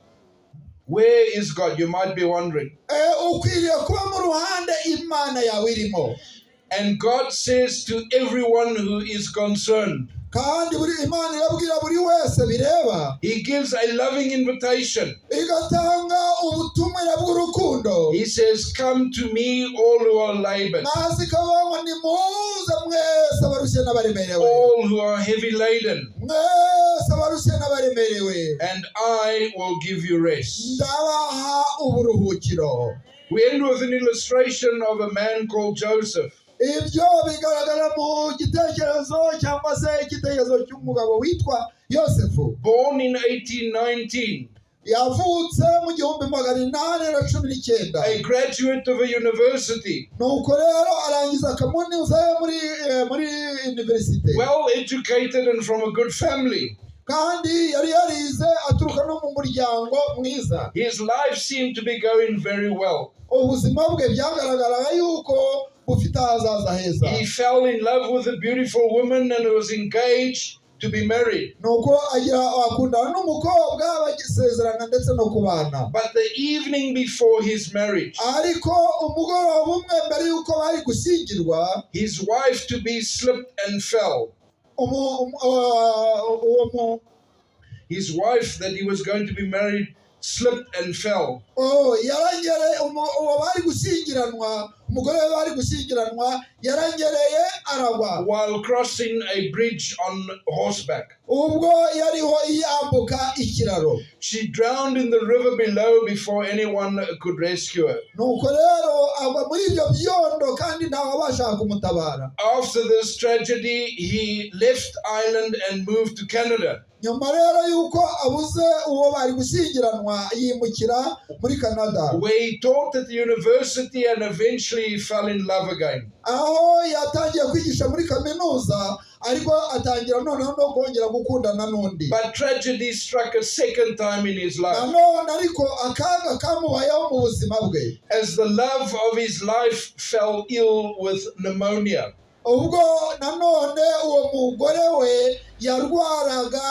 Where is God? You might be wondering. Ukwiriye kuba mu ruhande Imana yawe irimo. And God says to everyone who is concerned, Kandi buri Imana irabwira buri wese bireba, He gives a loving invitation. igatanga ubutumire bw'urukundo. He says, "Come to me, all who are labored, Maze ikavuga ngo nimuze mwese abarushye n'abaremerewe, all who are heavy laden, mwese abarushye n'abaremerewe, and I will give you rest." ndabaha uburuhukiro. We end with an illustration of a man called Joseph. Ibyo bigaragara mu gitekerezo cyangwa se igitekerezo cy'umugabo witwa Yosefu. Born in 1819, Yavutse mu 1819. A graduate of a university, Nuko rero arangiza kaminuza ye muri universite, well educated and from a good family. Kandi yari yarize aturuka no mu muryango mwiza. His life seemed to be going very well. Ubuzima bwe byagaragaraga yuko bufite ahazaza heza. He fell in love with a beautiful woman and was engaged to be married. Nuko agira akundana n'umukobwa, bagisezerana ndetse no kubana. But the evening before his marriage, Ariko umugoroba umwe mbere y'uko bari gushyingirwa, his wife to be slipped and fell. Uwo mu His wife that he was going to be married slipped and fell. Oh, yaranyereye, uwo bari gushyingiranwa, umugore we bari gushyingiranwa yaranyereye aragwa while crossing a bridge on horseback. Ubwo yariho yambuka ikiraro. She drowned in the river below before anyone could rescue her. Nuko rero agwa muri ibyo byondo kandi ntawabasha kumutabara. After this tragedy, he left Ireland and moved to Canada, Nyuma rero y'uko abuze uwo bari gushyingiranwa, yimukira muri Canada, where he taught at the university and eventually he fell in love again. Aho yatangiye kwigisha muri kaminuza, ariko atangira noneho no kongera gukundana n'undi. But tragedy struck a second time in his life Nanone ariko akaga kamubayeho mu buzima bwe as the love of his life fell ill with pneumonia. Ubwo nanone uwo mugore we yarwaraga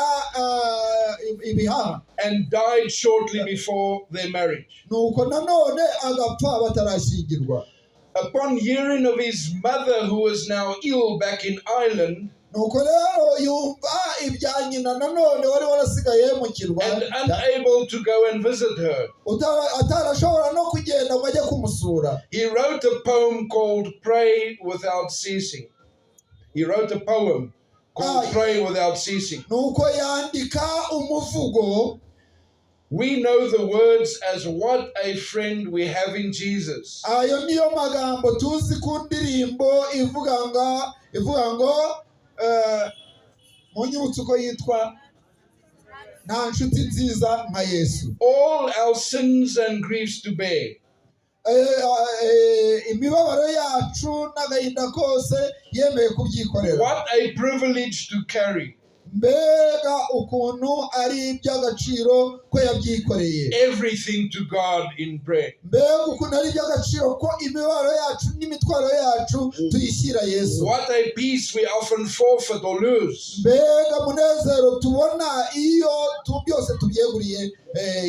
ibihaha and died shortly before their marriage. Nuko nanone agapfa batarashyingirwa. Upon hearing of his mother, who was now ill back in Ireland Nuko rero yumva ibya nyina nanone wari warasigaye mu kirwa and unable to go and visit her, atarashobora no kugenda ngo ajye kumusura, he wrote a poem called "Pray Without Ceasing." He wrote a poem called Aye. "Pray Without Ceasing." Nuko yandika umuvugo. We know the words as "What a Friend We Have in Jesus." Ayo niyo magambo tuzi ku ndirimbo ivuga ngo munyibutse uko yitwa, nta nshuti nziza nka Yesu. All our sins and griefs to bear. Imibabaro yacu n'agahinda kose yemeye kubyikorera. What a privilege to carry Mbega ukuntu ari iby'agaciro ko yabyikoreye everything to God in prayer. Mbega ukuntu ari iby'agaciro ko imibabaro yacu n'imitwaro yacu tuyishyira Yesu. What a peace we often forfeit or lose Mbega munezero tubona iyo byose tubyeguriye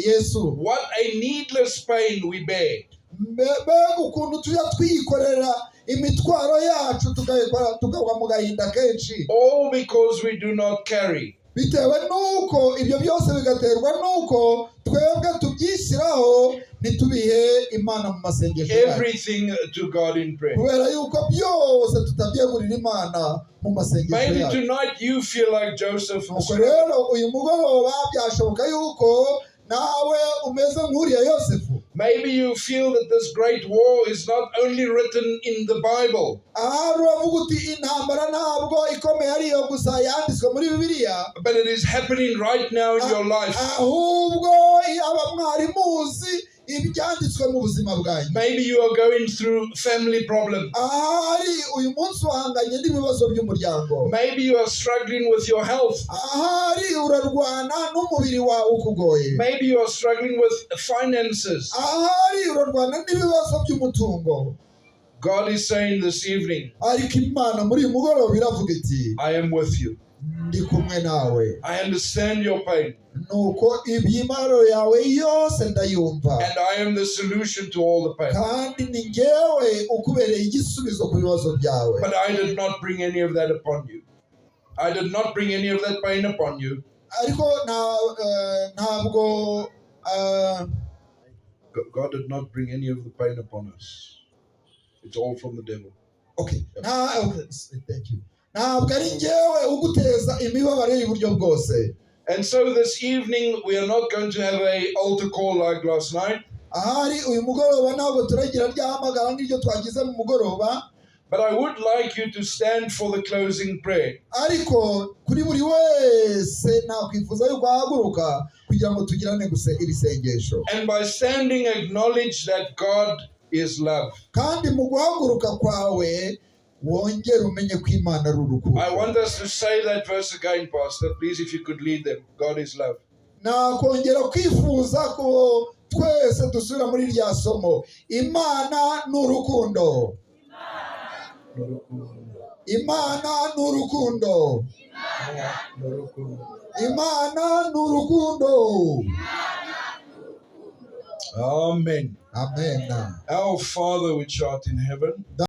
Yesu. What a needless pain we bear. Mbega ukuntu tujya twikorera imitwaro yacu, tukayikora tukagwa mu gahinda kenshi. All because we do not carry Bitewe n'uko ibyo byose bigaterwa n'uko twebwe tubyishyiraho ntitubihe Imana mu masengesho yacu. everything to God in prayer. Kubera yuko byose tutabyegurira Imana mu masengesho Maybe yacu. tonight you feel like Joseph. Nuko rero uyu mugoroba byashoboka yuko nawe umeze nk'uriya Yosefu. Maybe you feel that this great war is not only written in the Bible, Ahari uravuga uti intambara ntabwo ikomeye ariyo gusa yanditswe muri Bibiliya, but it is happening right now in your life. Ahubwo aba mwari muzi ibyanditswe mu buzima bwanyu. Maybe you are going through family problems. Ahari uyu munsi uhanganye n'ibibazo by'umuryango. Maybe you are struggling with your health. Ahari urarwana n'umubiri wawe ukugoye. Maybe you are struggling with finances. Ahari urarwana n'ibibazo by'umutungo. God is saying this evening, Ariko Imana muri uyu mugoroba iravuga iti, "I am with you. "Ndi kumwe nawe." I understand your pain, Nuko imibabaro yawe yose ndayumva, and I am the solution to all the pain. kandi ni ngewe ukubereye igisubizo ku bibazo byawe. But I did not bring any of that upon you. I did not bring any of that pain upon you." Ariko ntabwo God did not bring any of the pain upon us. It's all from the devil. Okay. Okay, thank you. Ntabwo ari ngewe uguteza imibabaro y'uburyo bwose. And so this evening, we are not going to have a altar call like last night, Ahari uyu mugoroba ntabwo turagira rya hamagara nk'iryo twagize mu mugoroba, but I would like you to stand for the closing prayer. Ariko kuri buri wese nakwifuza yuko ahaguruka kugira ngo tugirane gusa iri sengesho. And by standing, acknowledge that God is love. Kandi mu guhaguruka kwawe wongere umenye ko Imana ari urukundo. I want us to say that verse again, Pastor. Please, if you could lead them. God is love. Nakongera kwifuza ko twese dusubira muri rya somo: Imana ni urukundo, Imana ni urukundo, Imana ni urukundo. Amen. Amen. Our Father which art in heaven,